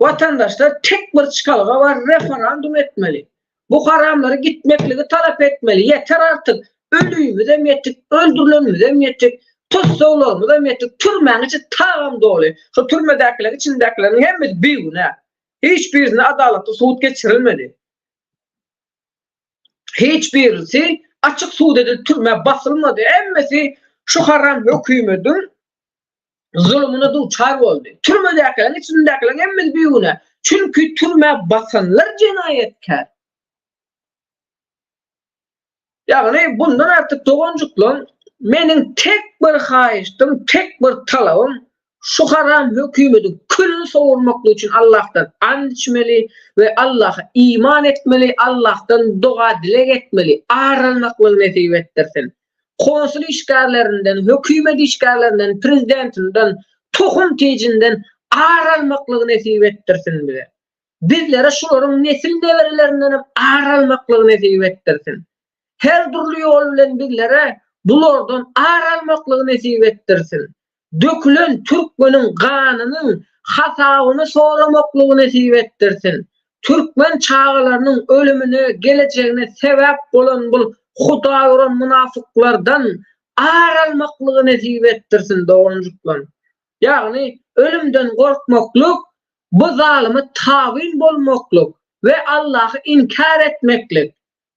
watandaşlar tek bir çykalga bar referandum etmeli. Bu haramlary gitmekligi talap etmeli. Ýeter artyk. Ölümizem ýetik, öldürilenimizem ýetik, tussaglarymyzam ýetik, türmäň içi tagam doly. Şo türmedäkileriň içindäkileriň hemmesi bigünä. Hiç birisine adalatly sud geçirilmedi. Hiç birisi açyk sud edilip türmä basylmady. Hemmesi şu haram hökümediň zulumyna duçar boldy. Türmedäkileriň içindäkileriň hemmesi bigünä. Çünki türmä basanlar jenaýatkär. Ýagny bundan artyk doganjyklam meniň tek bir haýyştym, tek bir talabym şu haram hökümediň külüni sowurmaklyk üçin Allahdan and içmeli we Allaha iman etmeli, Allahdan doga-dileg etmeli, ar almaklygy nesip etdirsin. Konsul işgärlerinden, hökümet işgärlerinden, prezidentinden, tohum-tijinden ar almaklygy nesip etdirsin bize. Bizlere şularyň nesil neberelerindenem ar almaklygy nesip etdirsin. Her dürli ýol bilen bizlere bulardan ar almaklygy nesip etdirsin. Dökülen türkmeniň ganynyň hasabyny soramaklygy nesip etdirsin. Türkmen çagalarynyň ölümine, gelejegine sebäp bolan bul hudaýuran mynafyklardan ar almaklygy nesip etdirsin doganjyklarym. Ýagny ölümden gorkmaklyk bu zalyma tabyn bolmaklyk we Allahy inkär etmeklik.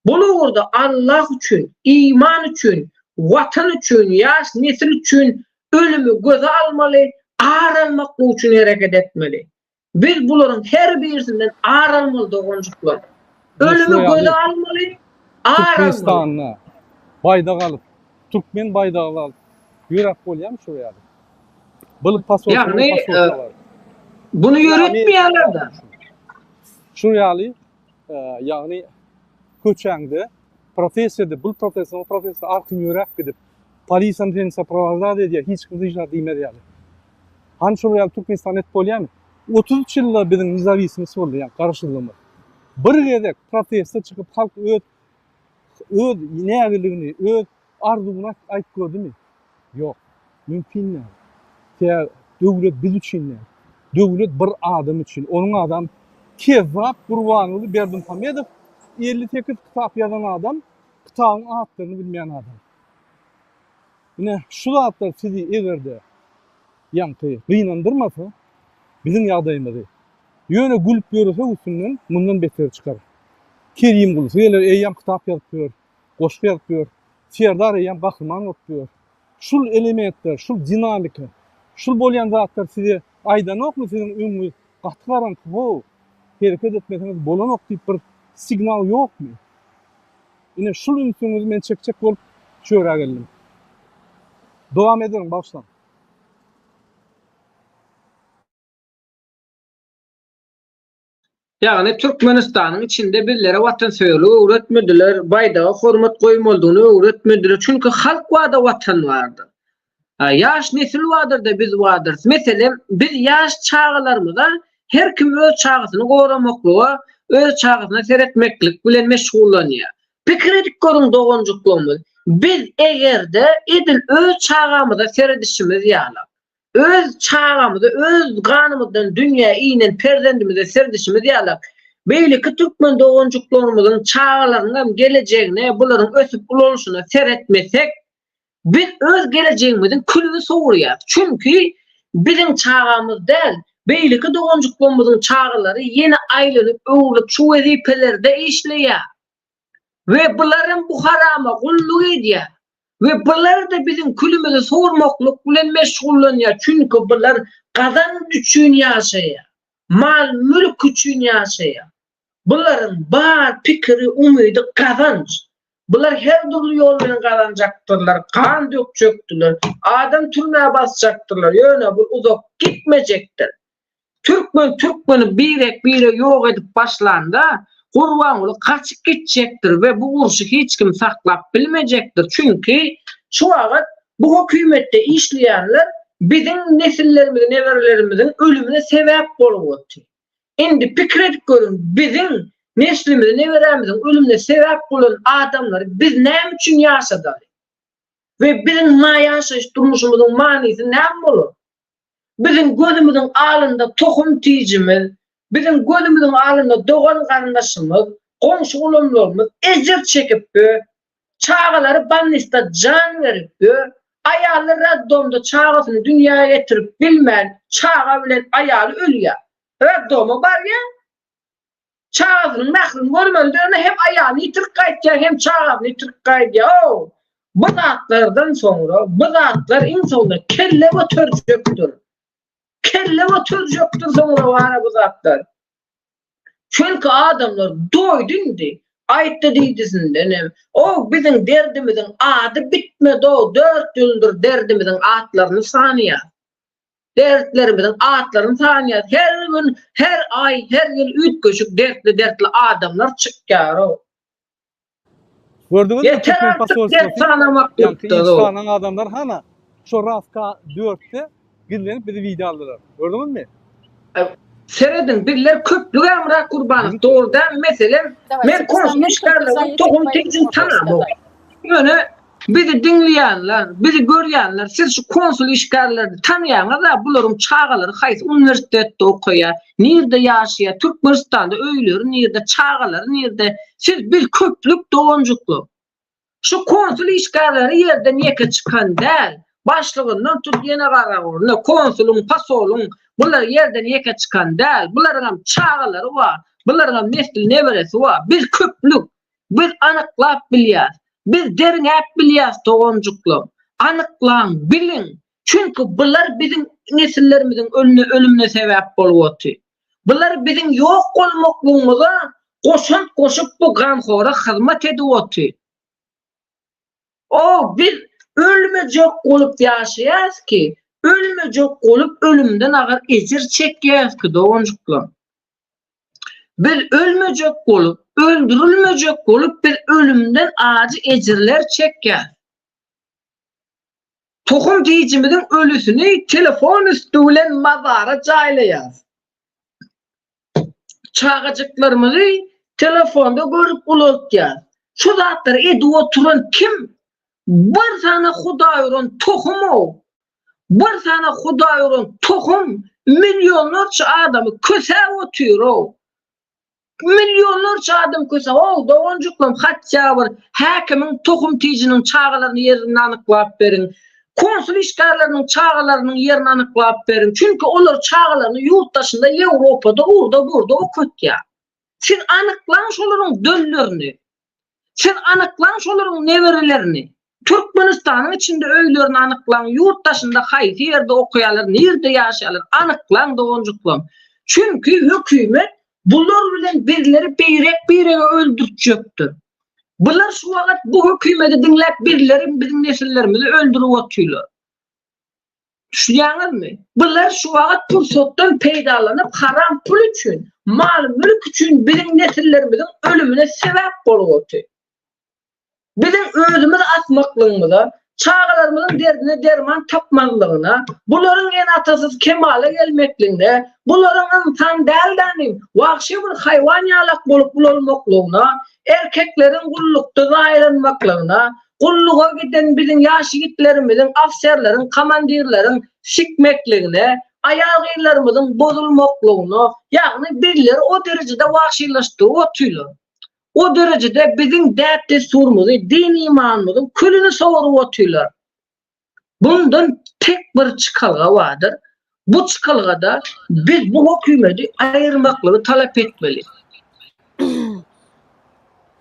Bul ugurda Allah üçin, iman üçin, Watan üçin, ýaş nesil üçin ölümi göze almaly, ar almaklyk üçin hereket etmeli. Biz bularyň her birisinden ar almaly doganjyklar. Ölümi göze almaly, ar almaly. Türkmenistanda baýdak alyp, türkmen baýdagy alyp ýöräp bolýarmy şol ýaly? Bil pasolka, Ýagny, e, Buny ýöretmeýärler-de. Şu ýaly, e, ýagny köçäňde protest edip, bul protest, o protest arkin ýöräp gidip, polisiýam seni soprovazdat edýär, hiç kim hiç zat diýmez ýaly. Hany şol ýaly Türkmenistan edip bolýarmy? 33 ýylda biziň nezawisimiz boldy, ýagny garaşsyzlygymyz. Bir gezek proteste çykyp halk öz öz nägiligini, öz arzuwyny aýdyp gördümi? Ýok. Mümkin däl. Sebäbi döwlet biz üçin däl. Döwlet bir adam üçin. Onuň adam Kezzap Gurbanguly Berdimuhamedow 58 kitap ýazan adam, kitabyň atlaryny bilmeýän adam. Ine, şu zatlar sizi eger-de ýaňky gynandyrmasa, biziň ýagdaýymyzy ýöne gülüp ýöresek üstünden mundan beteri çykar. Kerimgulusy geler, eýýäm kitap ýazyp ýör, goşgy ýazyp ýör. Serdar eýýäm gahryman bolup ýör. Şul elementler, şul dinamika, şul bolýan zatlar size aýdanokmy siziň öňüňiz gaty garaňky how, hereket etmeseňiz bolanok diýip bir signal ýokmy? Ine şul ünsüňizi men çekjek bolup şu ýere geldim. Dowam ederiň bagyşlaň. Ýagny Türkmenistanyň içinde bizlere watansöýerligi öwretmediler, baýdaga hormat goýmalydygyny öwretmediler. Çünki halk barda watan bardyr. Ýaş nesil bardyr-da biz bardyrys. Meselem, biz ýaş çagalarymyza her kim öz çagasyny goramaklyga, öz çagasyna seretmeklik bilen meşgullanýar. Pikir edip görüň doganjyklarymyz, biz eger-de edil öz çagamyza seredişimiz ýaly, Öz çagamyza, öz ganymyzdan dünýä inen perzendimize seredişimiz ýaly, beýleki türkmen doganjyklarymyzyň çagalarynyňam gelejegine, bularyň ösüp ulalyşyna seretmesek, biz öz gelejegimiziň külüni sowurýas. Çünki biziň çagamyz däl, beýleki doganjyklarymyzyň çagalary ýene aýlanyp-öwrülip şu wezipelerde işleýär. We bularam bu harama gulluk edýär. We bular-da biziň külümizi sowurmaklyk bilen meşgullanýar, çünki bular gazanç üçin ýaşaýar, mal-mülk üçin ýaşaýar. Bularyň bar pikiri, umydy gazanç. Bular her dürli ýol bilen gazanjakdyrlar, gan dökjekdirler, adam türmä basjakdyrlar, ýöne bu uzak gitmejekdir. Türkmen türkmeni birek bire ýok edip başlanda Gurbanguly gaçyp gitjekdir we bu urşy hiç kim saklap bilmejekdir çünki şu wagat bu hökümetde işleýänler biziň nesillerimizi neberelerimiziň ölümine sebäp bolup otyr. Indi pikir edip görüň biziň neslimizi neberämiziň ölümine sebäp bolan adamlary biz näme üçin ýaşadaly? We biziň ýaşaýyş durmuşymyzyň manysy näme bolar? Biziň gözümiziň alynda tohum-tijimiz, biziň gözümiziň alynda dogan-garyndaşymyz, goňşy-golamlarymyz ejir çekip ýör, çagalary bolnisda jan berip ýör, aýally roddomda çagasyny dünýä getirip bilmän, çaga bilen aýaly ölýär. Roddoma barýar, Çagasynyň mährini görmeli döne hem aýalyny ýitirip gaýtýar hem çagasyny ýitirip gaýdýar. Bu zatlardan soňra bu zatlar iň soňunda kelle göterjekdir. Kelle göterjekdir soňra bara bu zatlar. Çünki adamlar doýdy indi. Aýtdy diýdisinden hem. O biziň derdimiziň ady bitmedi-ow, dört ýyldyr derdimiziň atlaryny sanýar. Dertlerimiziň atlaryny sanýas. Her gün, her aý, her ýyl üýtgeşik dertli-dertli adamlar çykýar-ow. Gördüňizmi Ýeter türkmen artyk dert posolstwasy sanamak ýaňky ýurtda-ow. ilçihanaň adamlary hana şo Ravka dörtde gizlenip bizi wideo aldylar. Gördüňizmi? Serediň, bizler köplük Myrat Gurbanow, dogry dälmi? Meselem, men konsul işgärleriniň tohum-tijini tanamok. Ýöne bizi diňleýänler, bizi görýänler, siz şu konsul işgärlerini tanaýaňyz-a, bularyň çagalary haýsy uniwersitetde okaýar, nirde ýaşaýar, Türkmenistanda öýleri nirde, çagalary nirde? Siz biz köplük doganjyklar. Şu konsul işgärleri ýerden ýeke çykan däl. Başlygyndan tut ýene garaguruna, konsulyň, posolyň, bular ýerden ýeke çykan däl. Bularyňam çagalary bar, bularyňam nesli neberesi bar. Biz köplük. Biz anyklap bilýäs. Biz derňäp bilýäs doganjyklar. Anyklaň, biliň. Çünki bular biziň nesillerimiziň ölüne ölümine sebäp bolup otyr. Bular biziň ýok bolmaklygymyza goşant goşup bu ganhora hyzmat edip otyr. O biz ölmejek bolup ýaşaýas ki, Ölmejek bolup ölümden agyr ejir çekýäs ki doganjyklar. Biz ölmejek bolup, öldürilmejek bolup biz ölümden ajy ejirler çekýäs. Tohum tijimiziň ölüsini telefon üsti bilen mazara jaýlaýas. Çagajyklarymyzy telefonda görüp ulaltýas. Şu zatlary edip oturan kim? Bir sany hudaý uran tohum-ow. Bir sany hudaý uran tohum millionlarça adamy kösäp otyr-ow. Millionlarça adam köse ow doganjyklarym hatda bir häkimiň tohum tijiniň çagalaryny ýerini anyklap beriň. Konsul işgärleriniň çagalarynyň ýerini anyklap beriň. Çünki olar çagalaryny ýurt daşynda Ýewropada urda burda okatýar. Siz anyklaň şolaryň döllerini. Siz anyklaň şolaryň neberelerini. Türkmenistanyň içinde öýlerini anyklaň, ýurt daşynda haýsy ýerde okaýarlar, nirde ýaşaýarlar, anyklaň doganjyklarym. Çünki hökümet bular bilen bizleri birek-birege öldürtjekdir. Bular şu wagt bu hökümeti diňläp bizleri, biziň nesillerimizi öldürip otyrlar. Düşünýäňizmi? Bular şu wagt pursatdan peýdalanyp haram pul üçin, mal-mülk üçin biziň nesillerimiziň ölümine sebäp bolup otyr. Biziň özümiz asmaklygymyza, çagalarymyzyň derdine derman tapmazlygyna, bularyň ene-atasyz kemala gelmekligine, bularyň ynsan däl-de, wagşy bir haýwan ýalak bolup ulalmaklygyna, erkekleriň gullukda zaýalanmaklygyna, gulluga giden biziň ýaş ýigitlerimiziň, ofiserleriň, komandirleriň sikmekligine, aýal-gyzlarymyzyň bozulmaklygyna, ýagny bizleri o derejede wagşylaşdyryp otyrlar. O derejede biziň däp-dessurymyzy, din-imanymyzyň külüni sowuryp otyrlar. Bundan tek bir çykalga bardyr. Bu çykalgada biz bu hökümeti aýyrmaklygy talap etmeli.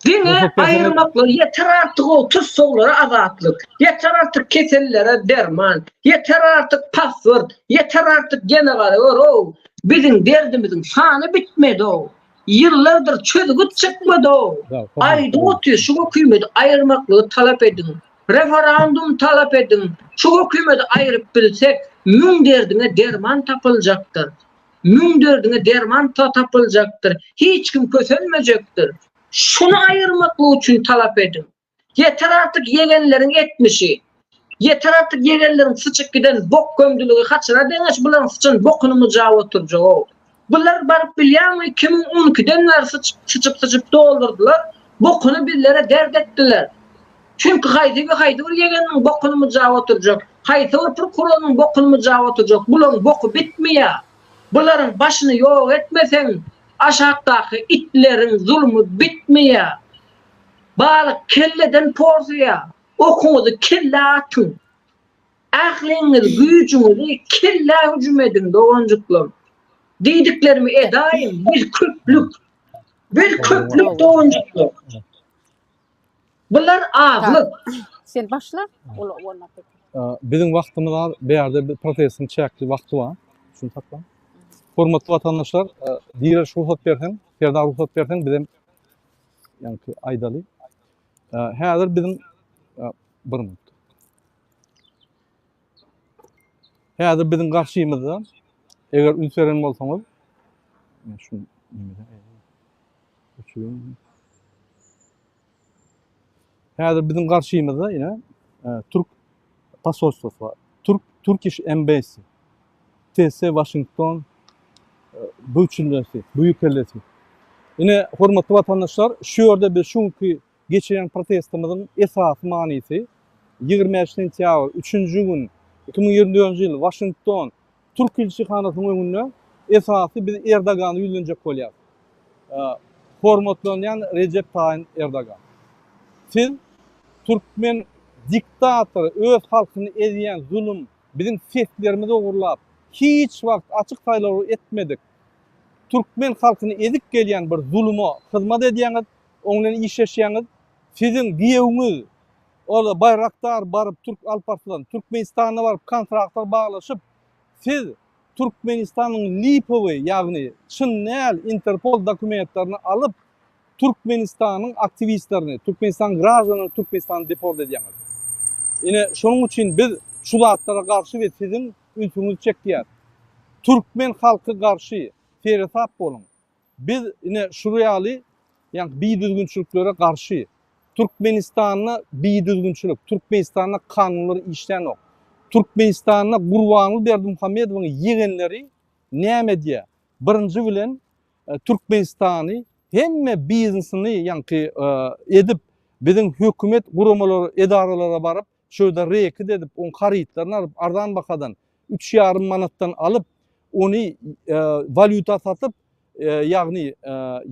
Diňe aýyrmaklygy ýeter artyk o tussaglara azatlyk, ýeter artyk kesellere derman, ýeter artyk pasport, ýeter artyk gene gara gör-ow, biziň derdimiziň sany bitmedi-ow. Ýyllardyr çözgüt çykmady-ow. Aýdyp otyr şu hökümeti aýyrmaklygy talap ediň. Referandum talap ediň. Şu hökümeti aýryp bilsek, müň derdiňe derman tapyljakdyr. Müň derdiňe derman tapyljakdyr. Hiç kim kösenmejekdir. Şuny aýyrmaklyk üçin talap ediň. Ýeter artyk ýegenleriň etmişi. Ýeter artyk ýegenleriň syçyp giden bok gömdüligi haçana deňeç bularyň syçan bokuny myjap oturjagow. Bular baryp bilýäňmi 2012-den bäri syçyp syçyp syçyp doldurdylar bokuny bizlere dert etdiler. Çünki haýsy bir haýsy bir ýegeniniň bokuny myjap oturjak, haýsy bir prokurorynyň bokuny myjap oturjak bularyň boky bitmeýär. Bularyň başyny ýok etmeseň aşakdaky itleriň zulmy bitmeýär. Balyk kelleden porsuýar. Okuňyzy kellä atyň. Ähliňiz güýjüňizi kellä hüjüm ediň doganjyklarym. Diýdiklerimi edaýyň, biz köplük. Biz köplük doganjyklar. Bular azlyk. Sen başla. Biziň wagtymyz az, bärde protestiň çäkli wagty bar. Şuny sakla. Hormatly watandaşlar, Direliş rugsat berseň, Serdar rugsat berseň bizem Ýaňky aýdaly. Häzir biziň bir minut. Häzir biziň garşymyzda eger üns beren bolsaňyz şu Häzir biziň garşymyzda ine Türk posolstwosy bar. Türk Turkish Embassy. TS Washington büçünlesi, büýükellesi. Ine, hormatly watandaşlar, şu ýerde biz şu günki geçirýän protestimiziň esasy manysy 25 sentýabr, üçünji gün, 2024-nji ýyl Waşington Türk ilçihanasynyň öňünde esasy biz Erdogana ýüzlenjek bolýarys. Hormatlanýan Rejep Taýyn Erdogan. Siz türkmen diktatory, öz halkyny ezýän zulum Biziň seslerimizi ogurlap, hiç wagt açyk saýlaw etmedik türkmen halkyny ezip gelýän bir zuluma hyzmat edýäňiz, oň bilen işleşýäňiz. Siziň giýewiňiz ol Baýrakdar baryp türk Alparslan Türkmenistanda baryp kontraktlar baglaşyp, siz Türkmenistanyň lipowy ýagny çyn däl Interpol dokumentlerini alyp Türkmenistanyň aktiwistlerini, Türkmenistanyň graždanlaryny Türkmenistana deport edýäňiz. Ine, şonuň üçin biz şu zatlara garşy we siziň. ünsüňizi çekýäs. Türkmen halky garşy seresap boluň. Biz ine şular ýaly ýaňky bidüzgünçiliklere garşy. Türkmenistanda bidüzgünçilik, Türkmenistanda kanunlar işlänok. Türkmenistanda Gurbanguly Berdimuhamedowyň ýegenleri näme edýär? Birinji bilen Türkmenistany hemme biznesini ýaňky edip biziň hökümet guramalar edaralara baryp şu ýerde reket edip oň harytlaryny alyp arzan bahadan üç ýarym manatdan alyp ony walýuta satyp ýagny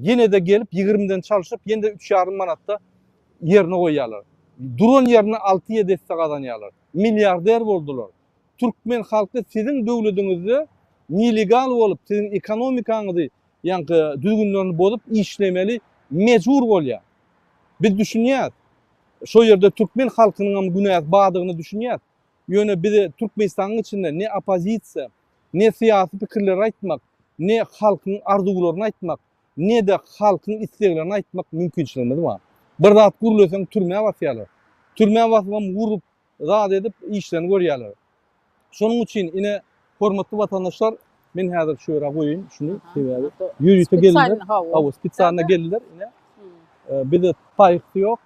ýene-de gelip ýigrimiden çalşyp ýene-de üç ýarym manatda ýerine goýýarlar. Duran ýerinde alty-ýedi esse gazanýarlar. Milliarder boldular. Türkmen halky siziň döwlediňizde nelegal bolup siziň ekonomikaňyzy ýaňky düzgünlerini bozup işlemeli mejbur bolýar. Biz düşünýäs. Şo ýerde türkmen halkynyňam günäsi bardygyny düşünýäs. Ýöne bize Türkmenistanyň içinde ne oppozisiýa, ne syýasy pikirleri aýtmak, ne halkyň arzuwlaryny aýtmak, ne-de halkyň isleglerini aýtmak mümkinçiligimiz bar. Bir zat gürleseň türmä basýarlar. Türmä basybam urup, zat edip işlerini görýärler. Şonuň üçin ine hormatly watandaşlar men häzir şu ýere goýaýyn şuny sebäbi ýörite geldiler. Hawa, spesialno geldiler ine. Bize paýhsy ýok.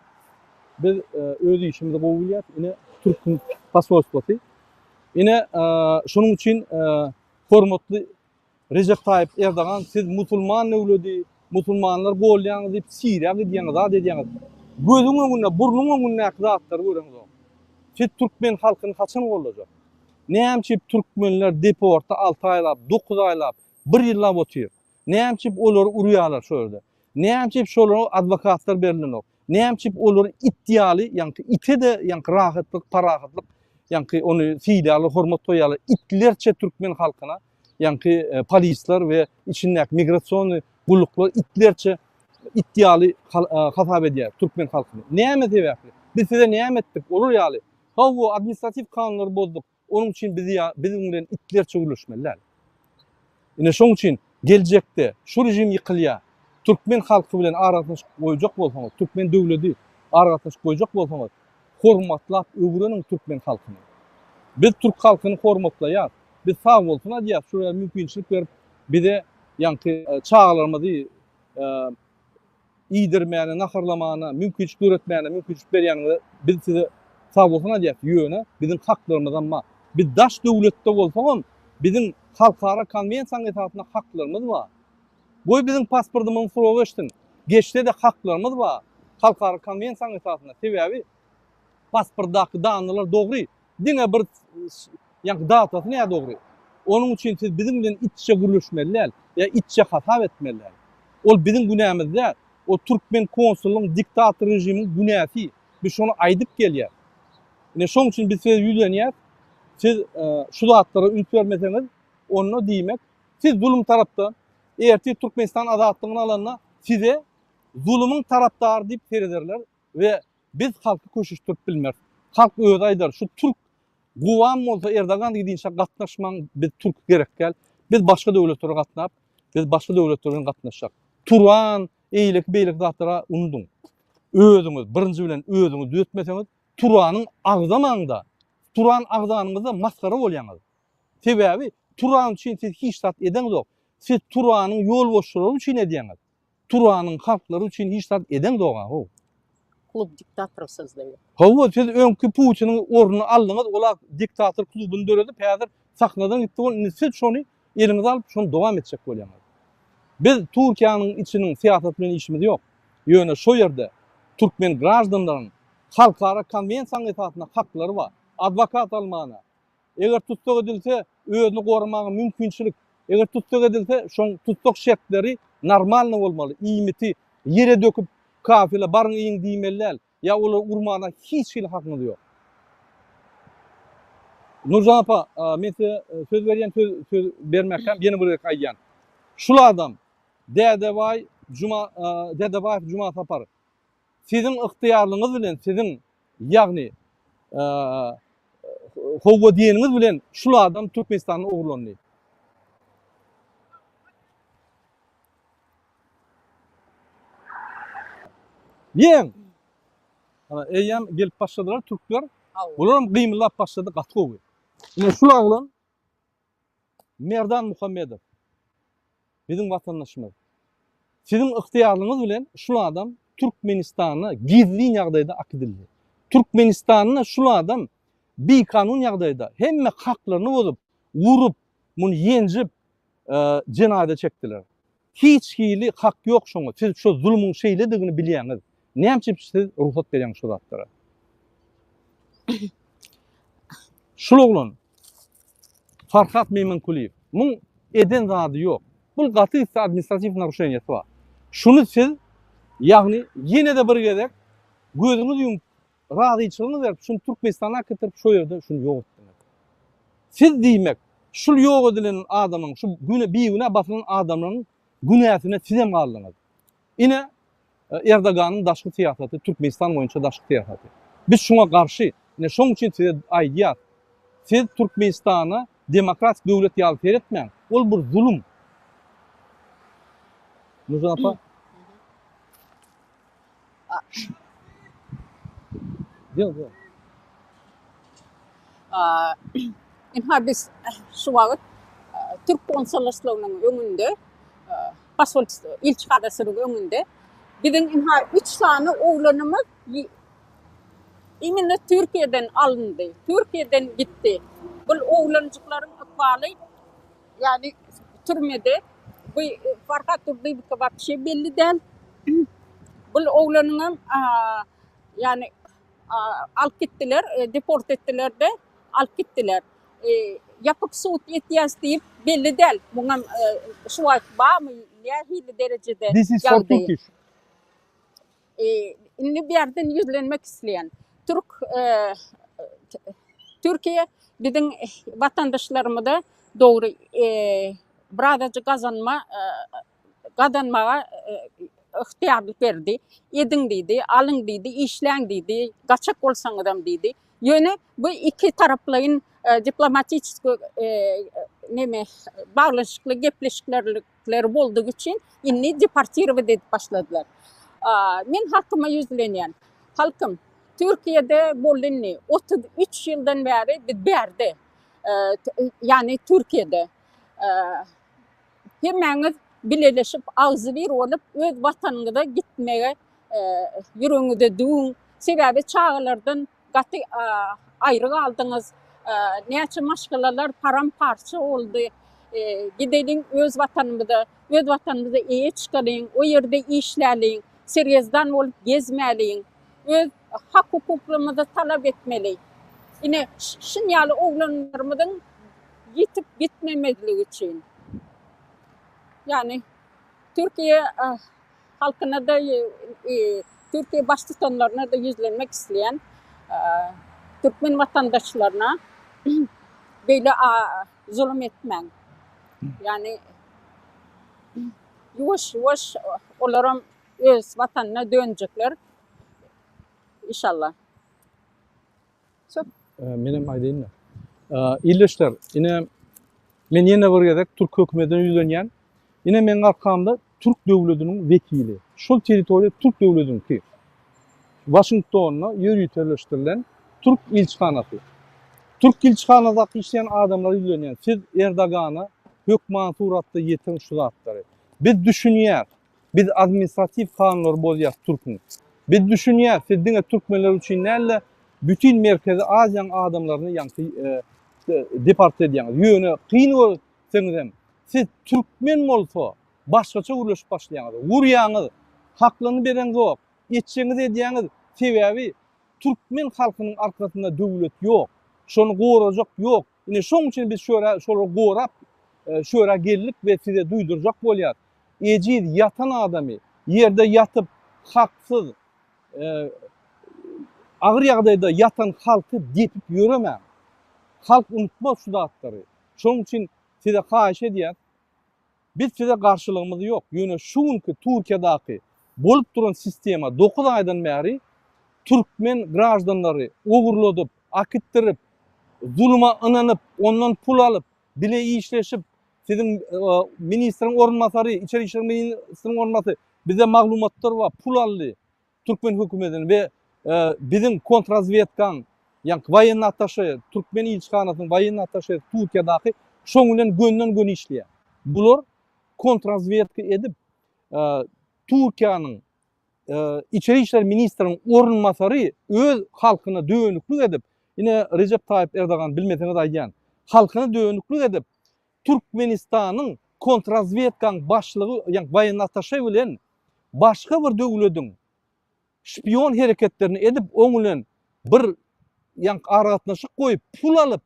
Biz öz işimizi gowy bilýäris. Ine türküň posolstwosy. Ine şonuň üçin hormatly Rejep Taýyp Erdogan siz musulman döwledi, musulmanlar golýaňyz diýip Siriýa gidýäňiz, zat edýäňiz. Gözüň öňünde, burnuň öňündäki zatlary göreňzok. Siz türkmen halkyny haçan gollajak? Näme üçin türkmenler deportda alty aýlap, dokuz aýlap, bir ýyllap otyr? Näme üçin olary urýarlar şo ýerde? Näme üçin şolara adwokatlar berilenok? Näme üçin olary it ýaly, ýaňky ite-de ýaňky rahatlyk, parahatlyk, ýaňky ony sylaýarlar, hormat goýýarlar. Itlerçe türkmen halkyna ýaňky polisler we içindäki migrasionnyý gulluklar itlerçe it ýaly hasap edýär türkmen halkyny. Näme sebäpli? Biz size näme etdik? Olar ýaly. Hawa, administratiw kanunlary bozduk. Onuň üçin bizi biziň bilen itlerçe gürleşmeli däl. Ine şoň üçin geljekde şu režim ýykylýar. Türkmen halky bilen aragatnaşyk goýjak bolsaňyz, türkmen döwledi aragatnaşyk goýjak bolsaňyz, hormatlap öwreniň türkmen halkyny. Biz türk halkyny hormatlaýas. Biz sag bolsun aýdýas şu ýere mümkinçilik berip bize ýaňky çagalarymyzy iýdirmäne, naharlamana, mümkinçilik döretmäne mümkinçilik berýäniňize biz size sag bolsun aýdýas. Ýöne biziň haklarymyzam bar. Biz daş döwletde bolsagam biziň halkara konwensiýanyň esasynda haklarymyz bar. Goý biziň pasportymyzyň srogy geçsin. Geçse-de haklarymyz bar. Halkara konwensiýanyň esasynda. Sebäbi pasportdaky dannylar dogry. Diňe bir ýaňky datasy nädogry. Onuň üçin siz biziň bilen itçe gürleşmeli däl, ýa itçe hasap etmeli däl. Ol biziň günämiz däl. O türkmen konsulyň, diktator režimiň günäsi. Biz şony aýdyp gelýäs. Ine şoň üçin biz size ýüzlenýäs. Siz şu zatlara üns bermeseňiz, onda diýmek, siz zulum tarapda, ertir Türkmenistan azatlygyny alanda size zulumyň tarapdary diýip serederler we Biz halky köşeşdirip bilmeris. Halk özi aýdar, şu türk gowam bolsa Erdogan gidinçä gatnaşmaň, biz türk gerek däl. Biz başga döwletlere gatnap, biz başga döwletler bilen gatnaşjak. Turan, eýleki beýleki zatlara unudyň. Özüňiz, birinji bilen özüňiz düzetmeseňiz, Turanyň agzamaňda, Turan agzanyňyzda masgara bolýaňyz. Sebäbi Turan üçin siz hiç zat edeňzok. Siz Turanyň ýolbaşçylary üçin edýäňiz. Turanyň halklary üçin hiç zat edeňzog-a how. Klub diktatorov sozdaýar. Hawa siz öňki Putiniň ornuny aldyňyz ola diktator klubuny döredip häzir sahnadan gitdi ol indi siz şony eliňize alyp şony dowam etjek bolýaňyz. Biz Türkiýäniň içiniň syýasaty bilen işimiz ýok. Ýöne şo ýerde türkmen graždanlaryň halkara konwensiýanyň esasynda haklary bar. Adwokat almana, Eger tussag edilse, özüni goramaga mümkinçilik. Eger tussag edilse, şoň tussag şertleri normalny bolmaly. Iýmiti ýere döküp, kafele baryň iýiň diýmeli däl. Ýa olary urmana hiç hili hakyňyz ýok. Nurjan apa, men size söz berýän, söz söz bermäkäm ýene bir gezek aýdýan. Şul adam Dädebaý Juma Dädebaýew Jumasapar Siziň ygtyýarlygyňyz bilen siziň, ýagny, howwa diýeniňiz bilen şul adam Türkmenistandan ogurlandy. Diýen. Ana, eýýäm gelip başladylar türkler. Bular hem gymyldap başlady, gaty gowy. Ine şul oglan. Merdan Muhammedow biziň watandaşymyz. Siziň ygtyýarlygyňyz bilen şul adam Türkmenistana gizlin ýagdaýda akidildi. Türkmenistanda şul adam bikanun ýagdaýda hemme haklaryny bozup, urup, muny ýenjip, jenaýata çekdiler. Hiç hili hak ýok şoňa. Siz şo zulumyň şeýledigini bilýäňiz. Näme üçin siz rugsat berýäňiz şo zatlara? Şul oglan Farhat Meýmankulyýew. Muň eden zady ýok. Bul gaty gitse administratiw naruşeniýasy bar. Şuny siz ýagny ýene-de bir gezek gözüňizi ýumup razyçylygyňyzy berip şuny Türkmenistana äkitirip şo ýerde şuny ýok etdiňiz. Siz diýmek şul ýok edilen adamyň şu güne bigünä basylan adamlaryň günäsine sizem galdyňyz. Ine Erdoganyň daşky syýasaty Türkmenistan boýunça daşky syýasaty. Biz şuňa garşy. Ine şoň üçin size aýdýas. Siz Türkmenistana demokratik döwlet ýaly seretmäň. Ol bir zulum. Nurjan apa. Ýok, ýok. Ynha biz şu wagt türk konsoloslygynyň öňünde, posolstwo, ilçihanasynyň öňünde. Biziň ynha üç sany oglanymyz imенно Türkiýeden alyndy, Türkiýeden gitdi. Bul oglanjyklaryň ykbaly Ýagny türmede bu Farhat Durdyýewka wapşe belli däl. Bul oglanyňam ýagny alyp gitdiler, deport etdiler-de, alyp gitdiler. Ýapyk sud etýäs diýip belli däl. Muňam şu wagt barmy, nähili derejede This is for ýagdaýy. Turkish. Indi bu ýerden ýüzlenmek isleýän. Türk Türkiýe biziň watandaşlarymyza dogry birazajyk gazanma gazanmaga ygtyýarlyk berdi. Ediň diýdi, alyň diýdi, işläň diýdi, gaçak bolsaňyzam diýdi. Ýöne bu ikitaraplaýyn diplomatik neme baglanyşykly gepleşikler leri boldugy üçin indi deportirowat edip başladylar. Men halkyma ýüzlenýän. Halkym, Türkiýede boldy indi 33 ýyldan bäri biz bärde. Ýagny Türkiýede. Hemmäňiz bileleşip agzybir bolup öz watanyňyza gitmege ýüregiňize düwüň. Sebäbi çagalardan gaty aýry galdyňyz. Näçe maşgalalar param-parça boldy. Gideliň öz watanymyza, öz watanymyza eýe çykalyň, o ýerde işläliň, sergezdan bolup gezmäliň. Öz hak-hukuklarymyzy talap etmeli. Ine, şun ýaly oglanlarymyzyň ýitip gitmemezligi üçin. Ýagny Türkiýe halkyna-da, Türkiýe baştutanlaryna-da ýüzlenmek isleýän türkmen watandaşlaryna beýle zulum etmäň. Ýagny ýuwaş-ýuwaş olaram öz watanyna dönjekler inşallah. Menem aýdaýyn-da. Ildeşler, ine men ýene bir gezek türk hökümetine ýüzlenýän. Ine meň arkamda türk döwlediniň wekili. Şol territoriýa türk döwlediniňki. Waşingtonda ýöriteleşdirilen türk ilçihanasy. Türk ilçihanadaky işleýän adamlara ýüzlenýän. Siz Erdogana hökman suratda ýetiriň şu zatlary. Biz düşünýäs. Biz administratiw kanunlary bozýas türküň. Biz düşünýäs siz diňe türkmenler üçin däl-de bütin Merkezi Aziýaň adamlaryny ýaňky deport edýäňiz. Ýöne kyn görseňizem siz türkmen bolsa başgaça gürleşip başlaýaňyz. Urýaňyz, haklaryny bereňzok, etjegiňizi edýäňiz. Sebäbi türkmen halkynyň arkasynda döwlet ýok. Şony gorajak ýok. Ine şoň üçin biz şöra şolary gorap şöra geldik we size duýdurjak bolýas. Ejiz ýatan adamy ýerde ýatyp haksyz agyr ýagdaýda ýatan halky depip ýöremäň. Halk unutmaz şu zatlary. Şoň üçin size haýyş edýäs. Biz size garşylygymyz ýok. Ýöne şu günki Türkiýadaky bolup duran sistema 9 aýdan bäri türkmen graždanlary ogurladyp, akitdirip, zuluma ynanyp, ondan pul alyp, bile işleşip, siziň ministriň orunbasary, içeri işler ministriniň orunbasary bize maglumatlar bar, pul aldy türkmen hökümetinden we biziň kontrazwedkaň, ýagny woýenny attaşe, türkmen ilçihanasynyň woýenny attaşesi Türkiýadaky. Şoň bilen gönden-göni işleýär. Bular kontrazwedka edip, Türkiýäniň Içeri işler ministriniň orunbasary öz halkyna dönüklik edip, ine Rejep Taýyp Erdogan bilmeseňiz aýdýan, halkyna dönüklik edip, Türkmenistanyň kontrazwedkaň başlygy, ýagny woýennyý attaşe bilen başga bir döwlediň şpion hereketlerini edip, oň bilen bir ýaňky aragatnaşyk goýup, pul alyp,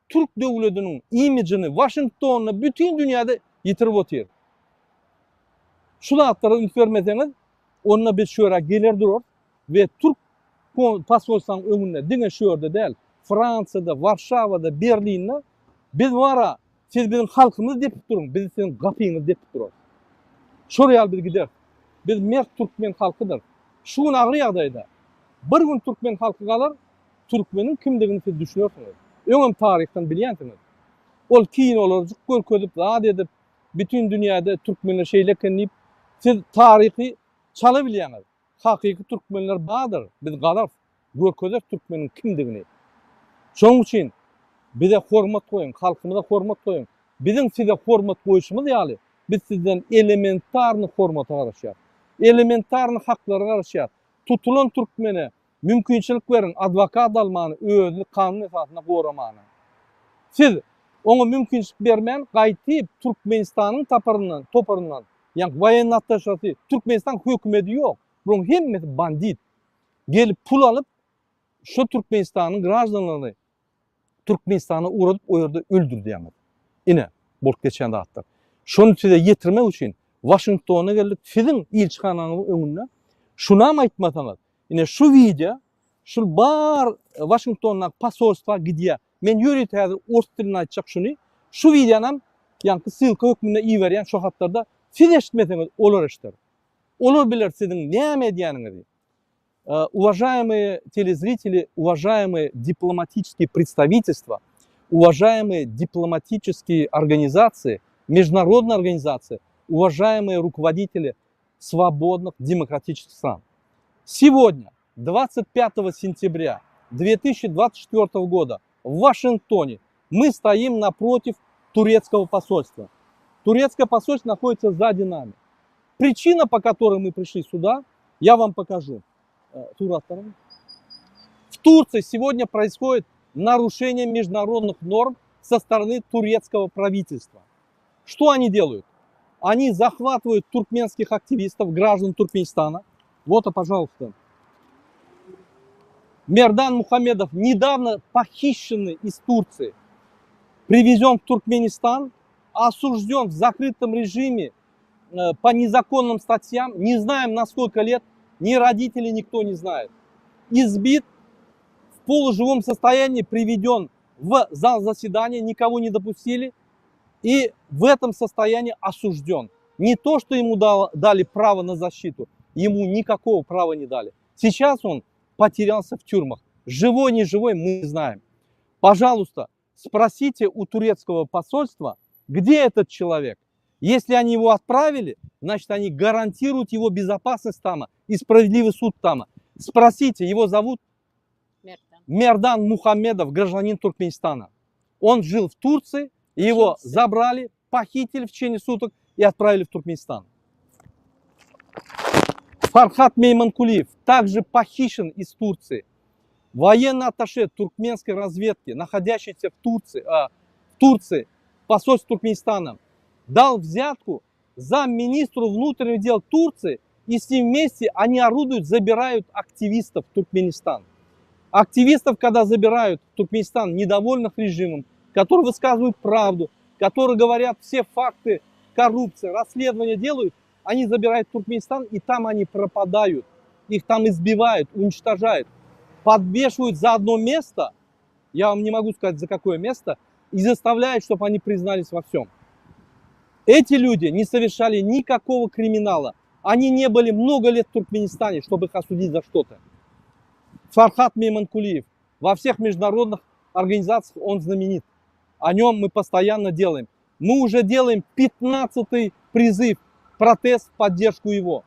türk döwlediniň imijini Waşingtonda, bütin dünýäde ýitirip otyr. Şu zatlara üns bermeseňiz, onda biz şu ýere geler durarys we türk posolstwanyň öňünde diňe şu ýerde däl, Fransiýada, Warşawada, Berlinde biz bara Siz biziň halkymyzy depip duruň, biz siziň gapyňyzy depip durarys. Şol ýaly biz gideris. Biz mert türkmen halkydyr. Şu gün agyr ýagdaýda. Bir gün türkmen halky galar, türkmeniň kimdigini siz düşünersiňiz. Öňem taryhdan bilýänsiňiz. Ol kinolarjyk görkezip, zat edip, bütin dünýäde türkmenler şeýle eken diýip, siz taryhy çala bilýäňiz. Hakyky türkmenler bardyr, biz galarys, görkezeris türkmeniň kimdigini. Şonuň üçin bize hormat goýuň, halkymyza hormat goýuň. Biziň size hormat goýşumyz ýaly, biz sizden elementarny hormata garaşýarys. Elementarny haklara garaşýarys. Tutulan türkmene mümkinçilik beriň, adwokat almany, özüni kanun esasynda goramany. Siz oňa mümkinçilik bermän, gaýtyp Türkmenistanyň taparyndan, toparyndan Ýaňky woýennyý attaşasy Türkmenistan hökümedi ýok. Bularyň hemmesi bandit. Gelip pul alyp şo Türkmenistanyň graždanlaryny Türkmenistana ugradyp o ýerde öldürdýäňiz. Ine bolup geçýän zatlar. Şony size ýetirmek üçin Waşingtona geldik siziň ilçihanaňyzyň öňünde şunam aýtmasaňyz ine şu wideo şul bar Waşingtondaky posolstwa gidýär. Men ýörite häzir ors dilinde aýtjak şuny. Şu wideonam ýaňky ssylka hökmünde iberýän şo hatlarda siz eşitmeseňiz olar eşder. Olar biler siziň näme edýäniňizi. Uwažaýemyýe telezriteli, uwažaýemyýe diplomatickiý predstawitelstwa, uwažaýemyýe diplomatickiý organizasiýa, mežnarodnyý organizasiýa, uwažaýemyýe rukovoditeli swobodnych demokratiçeskih stran. Segodnýa, 25 sentýabrýa 2024 goda w Waşingtone my stoim naprotiw turetskogo posolstwa. Turetskoe posolstvo nahodится sзади nami. Pričina, po kotoroý my prišli suda, ýa wam pokažu. Suratlaryny. W Tursiýa segodnýa proishodit narušeniýe mežnarodnyh norm so storony turetskogo prawitelstwa. Что они делают? Они захватывают туркменских активистов, граждан Туркменистана. Вот, пожалуйста. Мердан Мухаммедов недавно похищенный из Турции, привезен в Туркменистан, осужден в закрытом режиме э, по незаконным статьям, не знаем на сколько лет, ни родители никто не знает. Избит, в полуживом состоянии приведен в зал заседания, никого не допустили, и в этом состоянии осужден. Не то, что ему дал, дали право на защиту, ему никакого права не дали. Сейчас он потерялся в тюрьмах. Живой, не живой, мы не знаем. Пожалуйста, спросите у турецкого посольства, где этот человек. Если они его отправили, значит, они гарантируют его безопасность там и справедливый суд там. Спросите, его зовут Merdan. Мердан Мухаммедов, гражданин Туркменистана. Он жил в Турции, его забрали, похитили в течение суток и отправили в Туркменистан. Фархат Мейманкулиев также похищен из Турции. Военный атташе туркменской разведки, находящийся в Турции, а, в Турции, посольство Туркменистана, дал взятку замминистру внутренних дел Турции, и с ним вместе они орудуют, забирают активистов в Туркменистан. Активистов, когда забирают в Туркменистан, недовольных режимом, которые высказывают правду, которые говорят все факты коррупции, расследования делают, они забирают в Туркменистан, и там они пропадают. Их там избивают, уничтожают, подвешивают за одно место, я вам не могу сказать, за какое место, и заставляют, чтобы они признались во всем. Эти люди не совершали никакого криминала. Они не были много лет в Туркменистане, чтобы их осудить за что-то. Фархат Мейманкулиев. Во всех международных организациях он знаменит. О нем мы постоянно делаем. Мы уже делаем 15-й призыв, протест в поддержку его.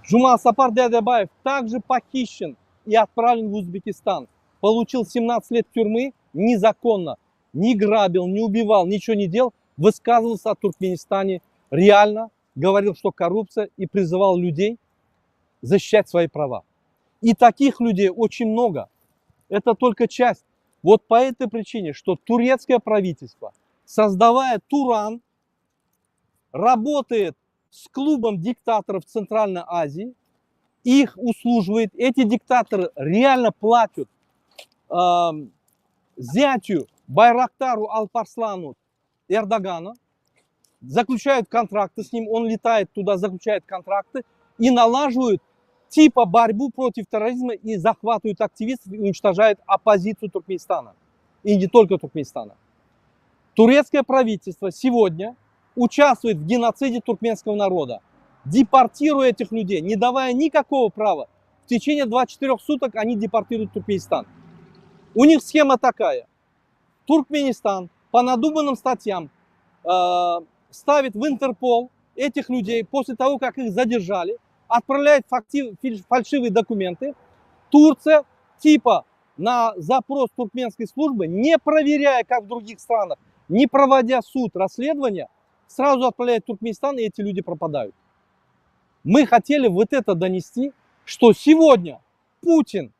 Жумасапар Дядябаев также похищен и отправлен в Узбекистан. Получил 17 лет тюрьмы незаконно, не грабил, не убивал, ничего не делал, высказывался о Туркменистане реально, говорил, что коррупция и призывал людей защищать свои права. И таких людей очень много. Это только часть. Вот по этой причине, что турецкое правительство, создавая Туран, работает с клубом диктаторов Центральной Азии, их услуживает. Эти диктаторы реально платят э, зятю Байрактару Алпарслану Эрдогану, заключают контракты с ним, он летает туда, заключает контракты и налаживают типа борьбу против терроризма и захватывают активистов и уничтожают оппозицию Туркменистана. И не только Туркменистана. Турецкое правительство сегодня участвует в геноциде туркменского народа, депортируя этих людей, не давая никакого права. В течение 24 суток они депортируют Туркменистан. У них схема такая. Туркменистан по надуманным статьям э, ставит в Интерпол этих людей после того, как их задержали, отправляет фактив, фальшивые документы. Турция типа на запрос туркменской службы, не проверяя, как в других странах, не проводя суд, расследование, сразу отправляет в Туркменистан, и эти люди пропадают. Мы хотели вот это донести, что сегодня Путин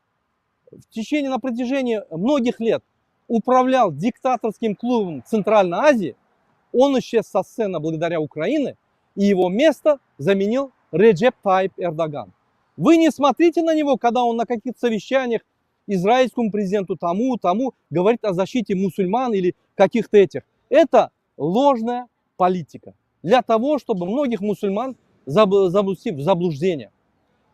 в течение, на протяжении многих лет управлял диктаторским клубом Центральной Азии, он исчез со сцены благодаря Украине, и его место заменил Реджеп Тайп Эрдоган. Вы не смотрите на него, когда он на каких-то совещаниях израильскому президенту тому, тому говорит о защите мусульман или каких-то этих. Это ложная политика. Для того, чтобы многих мусульман заблудить в заблуждение.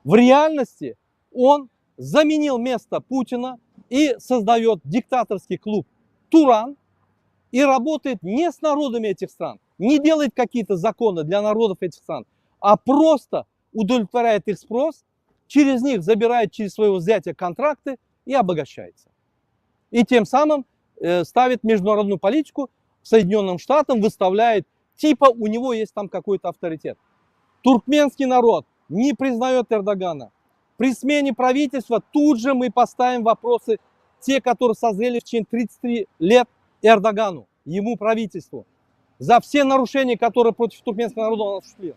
В реальности он заменил место Путина и создает диктаторский клуб Туран и работает не с народами этих стран, не делает какие-то законы для народов этих стран, а просто удовлетворяет их спрос, через них забирает через своего зятя контракты и обогащается. И тем самым э, ставит международную политику Соединенным Штатам, выставляет, типа у него есть там какой-то авторитет. Туркменский народ не признает Эрдогана. При смене правительства тут же мы поставим вопросы, те, которые созрели в течение 33 лет Эрдогану, ему правительству, за все нарушения, которые против туркменского народа он осуществил.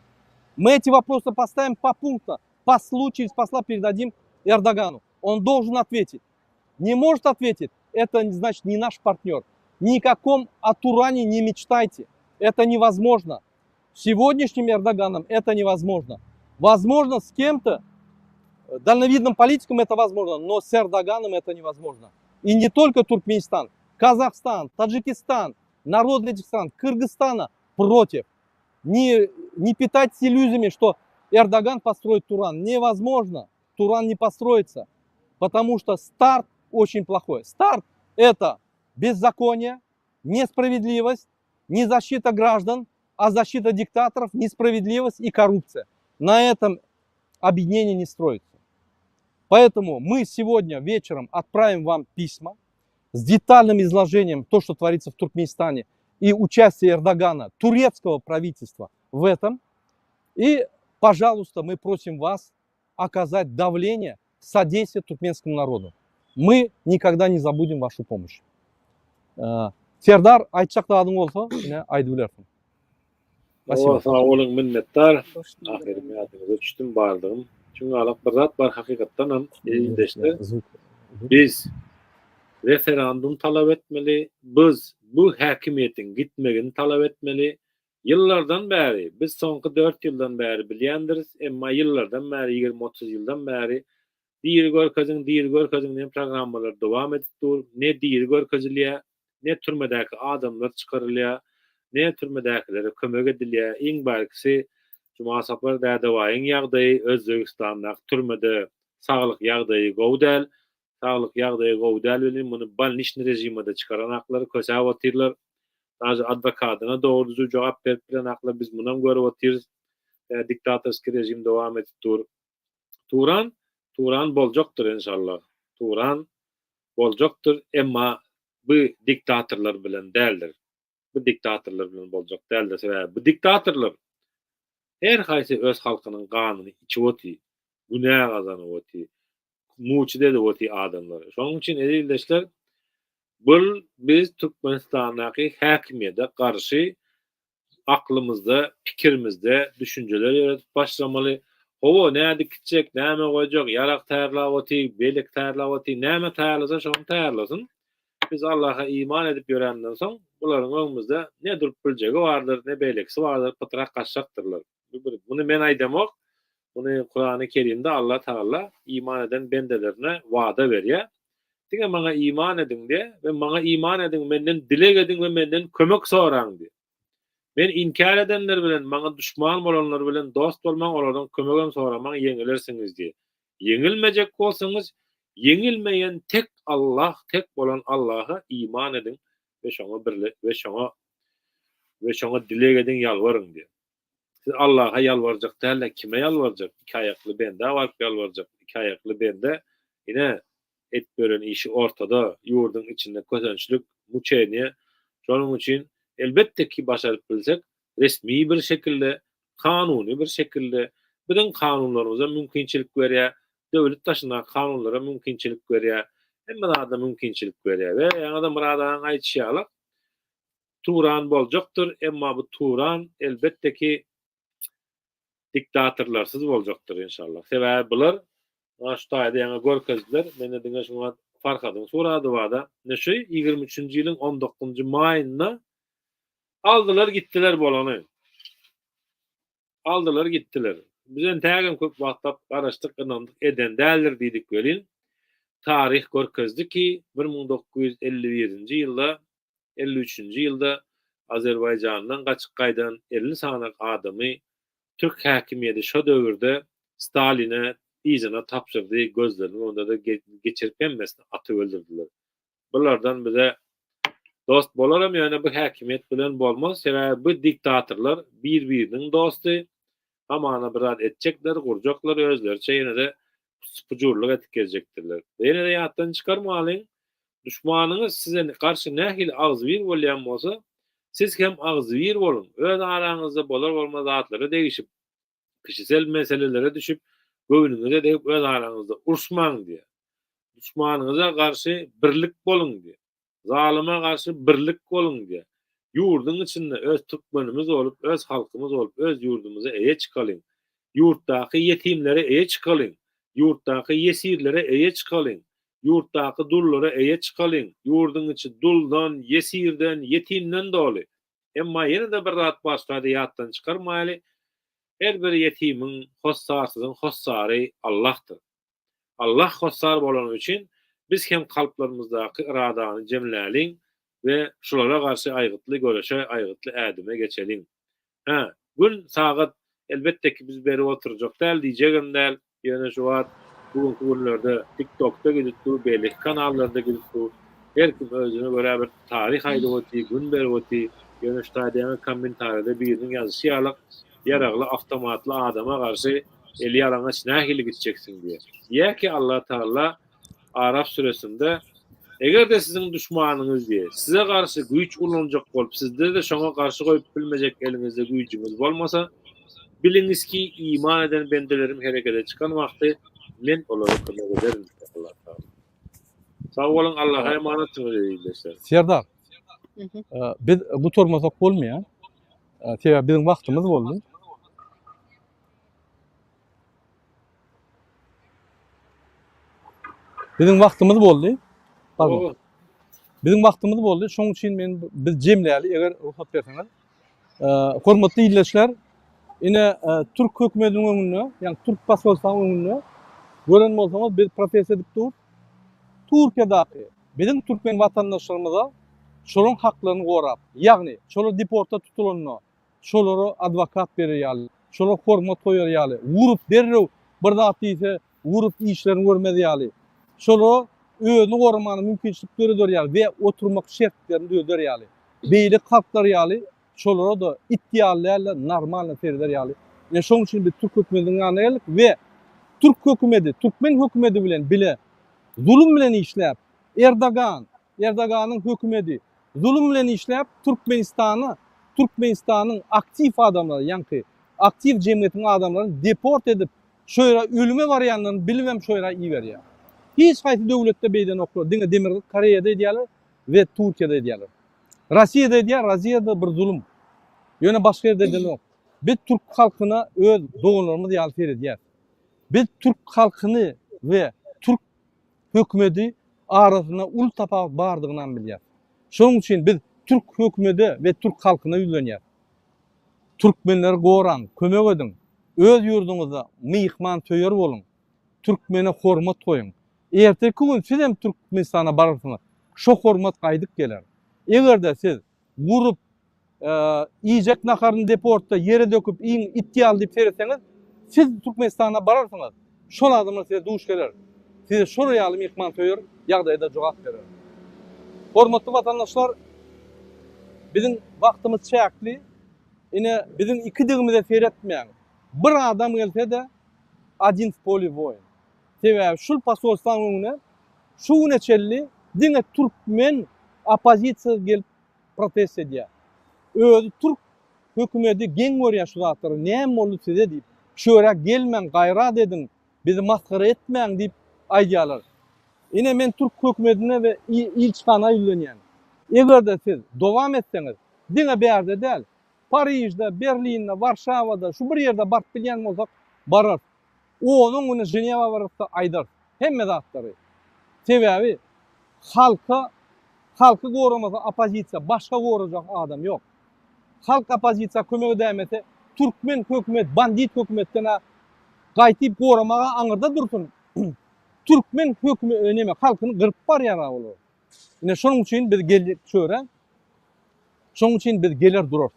Мы эти вопросы поставим по пунктам, послу через посла передадим Эрдогану. Он должен ответить. Не может ответить, это значит не наш партнер. Никаком о Туране не мечтайте. Это невозможно. Сегодняшним Эрдоганом это невозможно. Возможно, с кем-то, э, дальновидным политиком это возможно, но с Эрдоганом это невозможно. И не только Туркменистан, Казахстан, Таджикистан, народы этих стран, Кыргызстана против. Не, не питайтесь иллюзиями, что Эрдоган построит Туран. Невозможно. Туран не построится, потому что старт очень плохой. Старт – это беззаконие, несправедливость, не защита граждан, а защита диктаторов, несправедливость и коррупция. На этом объединение не строится. Поэтому мы сегодня вечером отправим вам письма с детальным изложением то, что творится в Туркменистане, и участие Эрдогана, турецкого правительства в этом. И, пожалуйста, мы просим вас оказать давление, содействие туркменскому народу. Мы никогда не забудем вашу помощь. Э, Serdar, aýtjak zadyň bolsa, ine aýdyp bilersiň. Spasibo. Sag boluň minnetdar. Ahyry ýadyňyza düşdüm bardygym. Çünki alak bir zat bar hakykatdanam ildeşler. Biz referandum talap etmeli, biz bu häkimiýetiň gitmegini talap etmeli. Ýyllardan bäri, biz soňky dört ýyldan bäri bilýändiris, emma ýyllardan bäri, ýigrimi-otuz ýyldan bäri diri görkeziň, diri görkeziň diýen programmalar dowam edip dur. Ne diri görkezilýär, ne türmedäki adamlar çykarylýar, ne türmedäkilere kömek edilýär. Iň bärkisi Jumasapar Dädebaýyň ýagdaýy Özbegistandaky türmede saglyk ýagdaýy gowy däl. Saglyk ýagdaýy gowy däl welin muny bolniçnyý režimada çykaranaklar, kösäp otyrlar. Daže adwokadyna dogry düzüw jogap berip bilenaklar, biz munam görüp otyrys. Diktatorskiý režim dowam edip dur. Turan, Turan boljakdyr enşallah. Turan boljakdyr, emma bu diktatorlar bilen däldir. Bu diktatorlar bilen boljak däldir. Sebäbi bu diktatorlar her haýsy öz halkynyň ganyny içip otyr, günä gazanyp otyr. Muçit edip otyr adamlary. Şonuň üçin eziz ildeşler, bul biz Türkmenistandaky häkimiýete garşy aklymyzda, pikirimizde düşünjeler ýöredip başlamaly. Hawa, nädip gitjek, näme goýjak, ýarag taýýarlap otyr, beýleki taýýarlap otyr, näme taýýarlasa şony taýýarlasyn. Biz Allaha iman edip ýöränden soň, bularyň öňümizde ne durup biljegi bardyr, ne beýlekisi bardyr, pytrak gaçjakdyrlar. Muny men aýdamok, muny Kurany Kerimde Allah Tagala iman eden bendelerine wada berýär. Diňe maňa iman ediň diýýär we maňa iman ediň, menden dileg ediň we menden kömek soraň diýýär. Men inkär edenler bilen, maňa duşman bolanlar bilen dost bolmaň, olardan kömegem soramaň, ýeňilersiňiz diýýär. Ýeňilmejek bolsaňyz, ýeňilmeýän tek Allah, tek bolan Allaha iman ediň we şoňa birle we şoňa we şoňa dileg ediň, ýalbaryň diýýär. Siz Allaha ýalbarjak däl-de, kime ýalbarjak? Iki aýakly bendä baryp ýalbarjak. Iki aýakly bende, ine, edip ýören işi ortada, ýurduň içinde kösençlik, muçeniýe. Şonuň üçin, elbetde ki, başaryp bilsek, resmi bir şekilde, kanuny bir şekilde, biziň kanunlarymyza mümkinçilik berýär, döwlet daşyndaky kanunlara mümkinçilik berýär, hemme zada mümkinçilik berýär. We ýaňy-da Myrat agaň aýdyşy ýaly, Turan boljakdyr, emma bu Turan elbetde ki diktatorlarsyz boljakdyr inşallah. Sebäbi bular mana şu taýda ýaňy görkezdiler, mende diňe şu wagt Farhadyň surady barda. Ine şu 23-nji ýylyň 19-njy maýynda aldylar gitdiler bolany. Aldylar gitdiler. Biz entägem köp wagtlap garaşdyk ynandyk eden däldir diýdik welin, taryh görkezdi ki, 1951-nji ýylda, 53-nji ýylda Azerbaýjandan gaçyp gaýdan 50 sanak adamy türk häkimiýedi şo döwürde Staline yzyna tabşyrdy, gözleriniň öňünde-de geçirip hemmesini atyp öldürdiler. Bulardan bize dost bolaram ýöne bu häkimiýet bilen bolmaz sebäbi bu diktatorlar bir biriniň dosty hamana bir zat etjekler gurjaklar özleriçe ýenede pyjurlyk edip gezjekdirler. Ýenede ýatdan çykarmalyň duşmanyňyz size garşy nähili agzybir bolýan bolsa siz hem agzybir boluň öz araňyzda bolar bolmaz zatlara degişip Kişisel meselelere düşüp, göwnüňize degip öz araňyzda uruşmaň diýýär. Duşmanyňyza garşy birlik boluň diýýär. Zalyma garşy birlik boluň diýýär. Ýurduň içinde öz türkmenimiz bolup, öz halkymyz bolup, öz ýurdumyza eýe çykalyň. Ýurtdaky ýetimlere eýe çykalyň. Ýurtdaky ýesirlere eýe çykalyň. Ýurtdaky dullara eýe çykalyň. Ýurduň içi duldan, ýesirden, ýetimden doly. Emma ýene-de bir zat başda-da ýatdan çykarmaýly, her bir ýetimiň, hossarsyzyň hossary Allahdyr. Allah hossar bolany üçin biz hem kalplarymyzdaky yradany jemläliň we şulara garşy aýgytly göreşe, aýgytly ädime geçeliň. Hä, gün, sagat, elbetde ki, biz berip oturjak däl, diýjegem däl, ýöne şu wagt, bu günki günlerde TikTokda gidip dur, beýleki kanallarda gidip dur, her kim özüne görä bir taryh aýdyp otyr, gün berip otyr, ýöne şu taýda ýaňy kommentariýada biriniň ýazyşy ýalyk, ýaragly awtomatly adama garşy eli ýalaňaç nähili gitjeksiň diýýär. Diýýär ki, Allatagala Araf süresinde, Eger-de siziň duşmanyňyz diýe, size garşy güýç ulanjak bolup, sizde-de şoňa garşy goýup bilmejek eliňizde güýjüňiz bolmasa, biliňiz ki, iman eden bendelerim herekete çykan wagty, Men olara kömek ederin diýýär Allah Tagala. Sag boluň, Allaha emanatsyňyz eziz ildeşler. Serdar, biz gutarmasak bolmaýar. Sebäbi biziň wagtymyz boldy. Biziň wagtymyz boldy. Pardon. Biziň wagtymyz boldy. Şonuň üçin men biz jemläli eger rugsat berseňiz. Hormatly ildeşler, ine e, türk hökümetiniň öňünde, ýagny türk posolstwanyň öňünde gören bolsaňyz biz protest edip dur. Türkiýedäki biziň türkmen watandaşlarymyza şolaryň haklaryny gorap, ýagny şolar deporta tutulanda şolara adwokat berer ýaly, şolara hormat goýar ýaly, urup derrew bir zat diýse, urup işlerini görmez ýaly, şolara özüni goramana mümkinçilik döreder ýaly we oturmak şertlerini döreder ýaly, beýleki halklar ýaly şolara-da it ýaly däl-de, normalno sereder ýaly. Ine şonuň üçin biz türk hökümetiniň ýanyna geldik we türk hökümeti, türkmen hökümeti bilen bile zulum bilen işläp, Erdogan, Erdoganyň hökümeti zulum bilen işläp Türkmenistana Türkmenistanyň aktiw adamlary ýaňky aktiw jemgyýetiň adamlaryny deport edip şo ýere ölüme barýanlaryny bilibem şo ýere iberýär. Hiç haýsy döwletde beýdenoklar, diňe Demirgazyk Koreýada edýärler we Türkiýede edýärler. Rossiýada edýär, Rossiýada bir zulum. Ýöne başga ýerde edilenok. Biz türk halkyna öz doganlarymyz ýaly seredýäris. Biz türk halkyny we türk hökümedi arasynda uly tapawut bardygynam bilýäris. Şonuň üçin biz türk hökümede we türk halkyna ýüzlenýäris. Türkmenleri goraň, kömek ediň. Öz ýurduňyzda myhmansöýer boluň. Türkmene hormat goýuň. Erteki gün siz hem Türkmenistana bararsyňyz. Şo hormat gaýdyp geler. Eger-de siz gurup, iýjek naharyny deportda ýere döküp iýiň it ýaly diýip seretseňiz, siz Türkmenistana bararsyňyz. Şol adamlar size duş geler. Size şol ýaly myhmansöýer ýagdaýda jogap berer. Hormatly watandaşlar, biziň wagtymyz çäkli. Ine, biziň ikidigimize seretmäň. Bir adam gelse-de, odin w poli woin. Sebäbi şul posolstwaň öňüne şu güne çenli diňe türkmen oppozisiýasy gelip protest edýär. Özi türk hökümedi geň görýär şu zatlary, näme boldy size diýip. Şu ýere gelmäň, gaýrat ediň, bizi masgara etmäň diýip aýdýarlar. Ine men türk hökümedine we ilçihana ýüzlenýän. Eger-de siz dowam etseňiz, diňe bärde däl, Parižde, Berlinde, Warşawada, şu bir ýerde baryp bilýän bolsak, bararys. Onuň güni Ženewa bararys-da aýdarys. Hemme zatlary. Sebäbi halka, halky goramasa oppozisiýa, başga gorajak adam ýok. Halk oppozisiýa kömek edäýmese, türkmen hökümet, bandit hökümetden-ä gaýtyp goramaga aňyrda dursun, türkmen höküme, neme, halkyny gyryp barýar-a olar. Ine şonuň üçin biz geljek çöre, şonuň üçin biz geler durarys.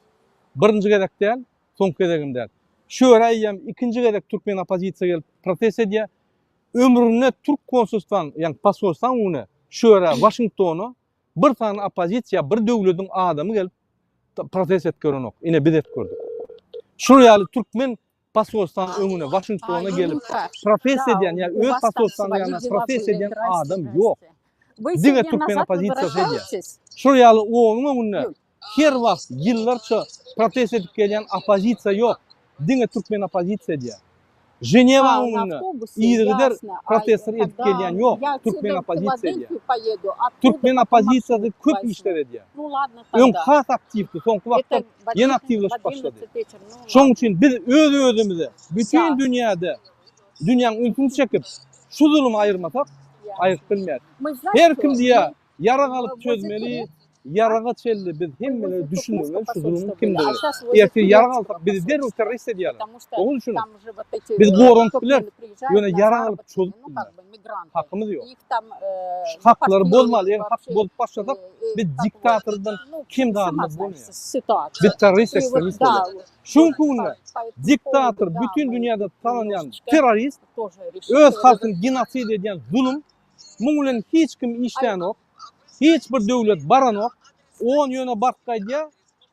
Birinji gezek däl, soňky gezegem däl. Şöre eýýäm ikinji gezek türkmen oppozisiýa gelip protest edýär. Ömründe türk konsulstwaň, ýagny posolstwaň öňüne şöre Waşingtona bir sany oppozisiýa, bir döwlediň adamy gelip protest edip görenok. Ine biz edip gördük. Şol ýaly türkmen posolstwanyň öňüne Waşingtona gelip protest edýän ýa öz posolstwanyň ýanynda protest edýän adam ýok. Diňe türkmen oppozisiýasy edýär. Şol ýaly onuň öňünde her wagt ýyllarça protest edip gelýän oppozisiýa ýok. Diňe türkmen oppozisiýa edýär. Ženewanyň öňünde yzygider protestler edip gelýän ýok. Türkmen oppozisiýa edýär. Türkmen oppozisiýasy köp işler edýär. Öň has aktiwdi, soňky wagtlar ýene aktiwleşip başlady. Şonuň üçin biz öz-özümize bütin dünýäde dünýäň ünsüni çekip, şu zulumy aýyrmasak, aýryp bilmeris. Her kim diýýär, ýarag alyp çözmeli, ýaraga çenli biz hemmelere düşündirmeli şu zulumyň kimdigini. Ertir ýarag alsak bizi derrew terrorist edýärler. Dogry düşüniň. Biz goranyp bileris, ýöne ýarag alyp çözüp bilmeris. Hakymyz ýok. Şu haklary bozmaly, eger hak bozup başlasak, biz diktatordan kem zadymyz bolmaýar. Biz terrorist ekstremist bolýarys. Şu günki günde diktator bütin dünýäde tanalýan terrorist, öz halkyny genosid edýän zulum, muň bilen hiç kim işlänok, hiç bir döwlet baranok, on ýöne baryp gaýdýar,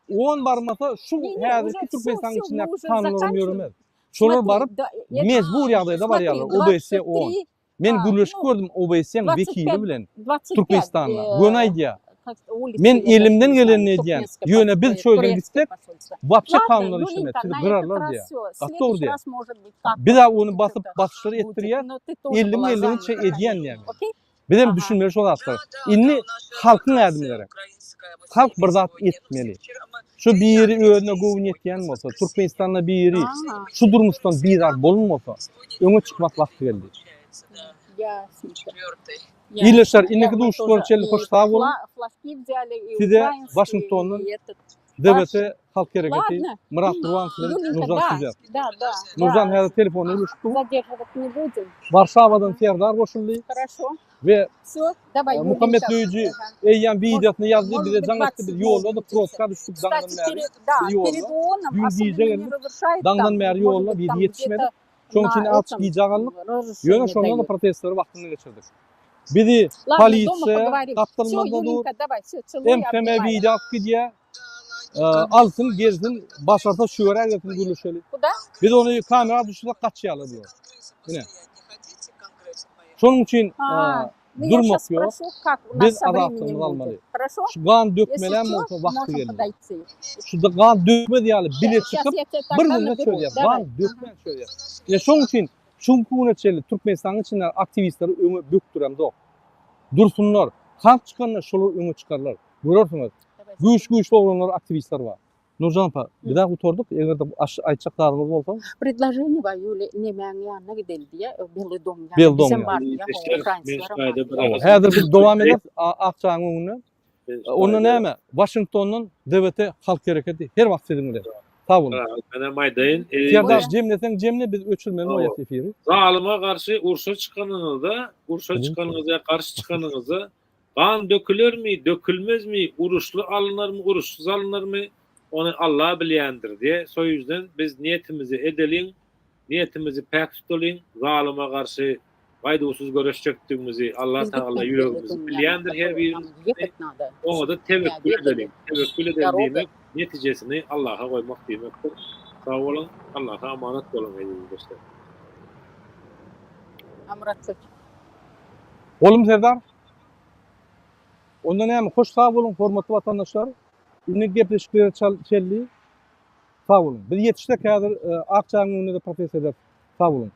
on barmasa şu häzirki Türkmenistanyň içindäki kanunlaram ýöremez. Şolar baryp mejbur ýagdaýda barýarlar OBSE on. Men gürleşip gördüm OBSE-niň wekili bilen Türkmenistanda. Göni aýdýar. Men elimden gelenini edýän. Ýöne biz şu ýerden gitsek, wapşe kanunlar işlemez. Sizi gyrarlar diýýär. Gaty dogry diýýär. Biz-ä ony basyp basyşlar etdirýäs. Elliň geldigiçe edýän diýýär. Bizem düşünmeli şo zatlara. Indi halkyň ädimi gerek. Halk bir zat etmeli. Şu biri özüne göwün ýetýän bolsa, Türkmenistanda biri şu durmuşdan bizar bolunmasa, öňe çykmak wagty geldi. Ildeşler, indiki duşuşyklara çenli hoş sag boluň. Size Waşingtondan DBT Halk Hereketi Myrat Gurbanow bilen Nurjan Süzer. Nurjan häzir telefonda gürleşip dur. Warşawadan Serdar goşuldy we Muhammet Döýüji eýýäm wideosyny ýazdy, bize jaň etdi, biz ýoldadyk, probka düşdük daňdan bäri. Biz ýolda. Düýn gije geldik. Daňdan bäri ýolda, biz ýetişmedik. Şonuň üçin azajyk gijä galdyk. Ýöne şonda-da protestleri wagtynda geçirdik. Bizi polisiýa gapdalymyzda dur. MHM wideo alyp gidýär. Alsyn, gelsin, başarsa şu ýere gelsin gürleşeli. Biz ony kamera düşürsek gaçýarlar bular. Ine. Şonuň üçin durmak ýok. Biz azatlygymyzy almaly. Şu gan dökmelem bolsa wagty geldi. Şu gan dökmez ýaly bile çykyp bir günde çözýär. Gan dökmän çözýär. Ine şonuň üçin. Şu günki güne çenli Türkmenistanyň içinde aktiwistleri öňe bökdüremzok. Dursunlar. Halk çykanda şolar öňe çykarlar. Görersiňiz. Güýç güýçli oglanlar aktiwistler bar. Nurjan apa, biz-ä gutardyk. Eger-de aýtjak zadyňyz bolsa. Predloženiýe bar Ýuli nemäň ýanyna gideli diýýä, Belый dom ýanyna. Belый dom Bizem ýanyna. bar diýýä, ukrainskilerem bar diýýä. Häzir biz dowam ederis Ak jaýyň öňünde. Onda näme? Waşingtondan DWT Halk Hereketi her wagt siziň bilen. Sag boluň. Menem aýdaýyn. Serdar jemleseň jemle biz öçürmeli bolýas efiri. Zalyma garşy urşa çykanyňyzda, urşa çykanyňyzda, garşy çykanyňyzda gan dökülermi, dökülmezmi, uruşly alynarmy, uruşsyz alynarmy, ony Alla bilýändir diýe. Şo ýüzden biz niýetimizi edeliň, niýetimizi päk tutalyň, zalyma garşy gaýduwsyz göreşjekdigimizi Allah Tagala ýüregimizi bilýändir her birimiz. Oňa-da tewekkül edeliň. Tewekkül edeliň diýmek, netijesini Allaha goýmak diýmekdir. Sag boluň, Allaha amanat boluň eziz ildeşler. Bolum Serdar. Onda näme, hoş sag boluň hormatly watandaşlar. Indi gepleşiklere çelli. Sag boluň. Biz ýetişsek häzir Ak jaýyň öňünde-de protest ederis. Sag boluň.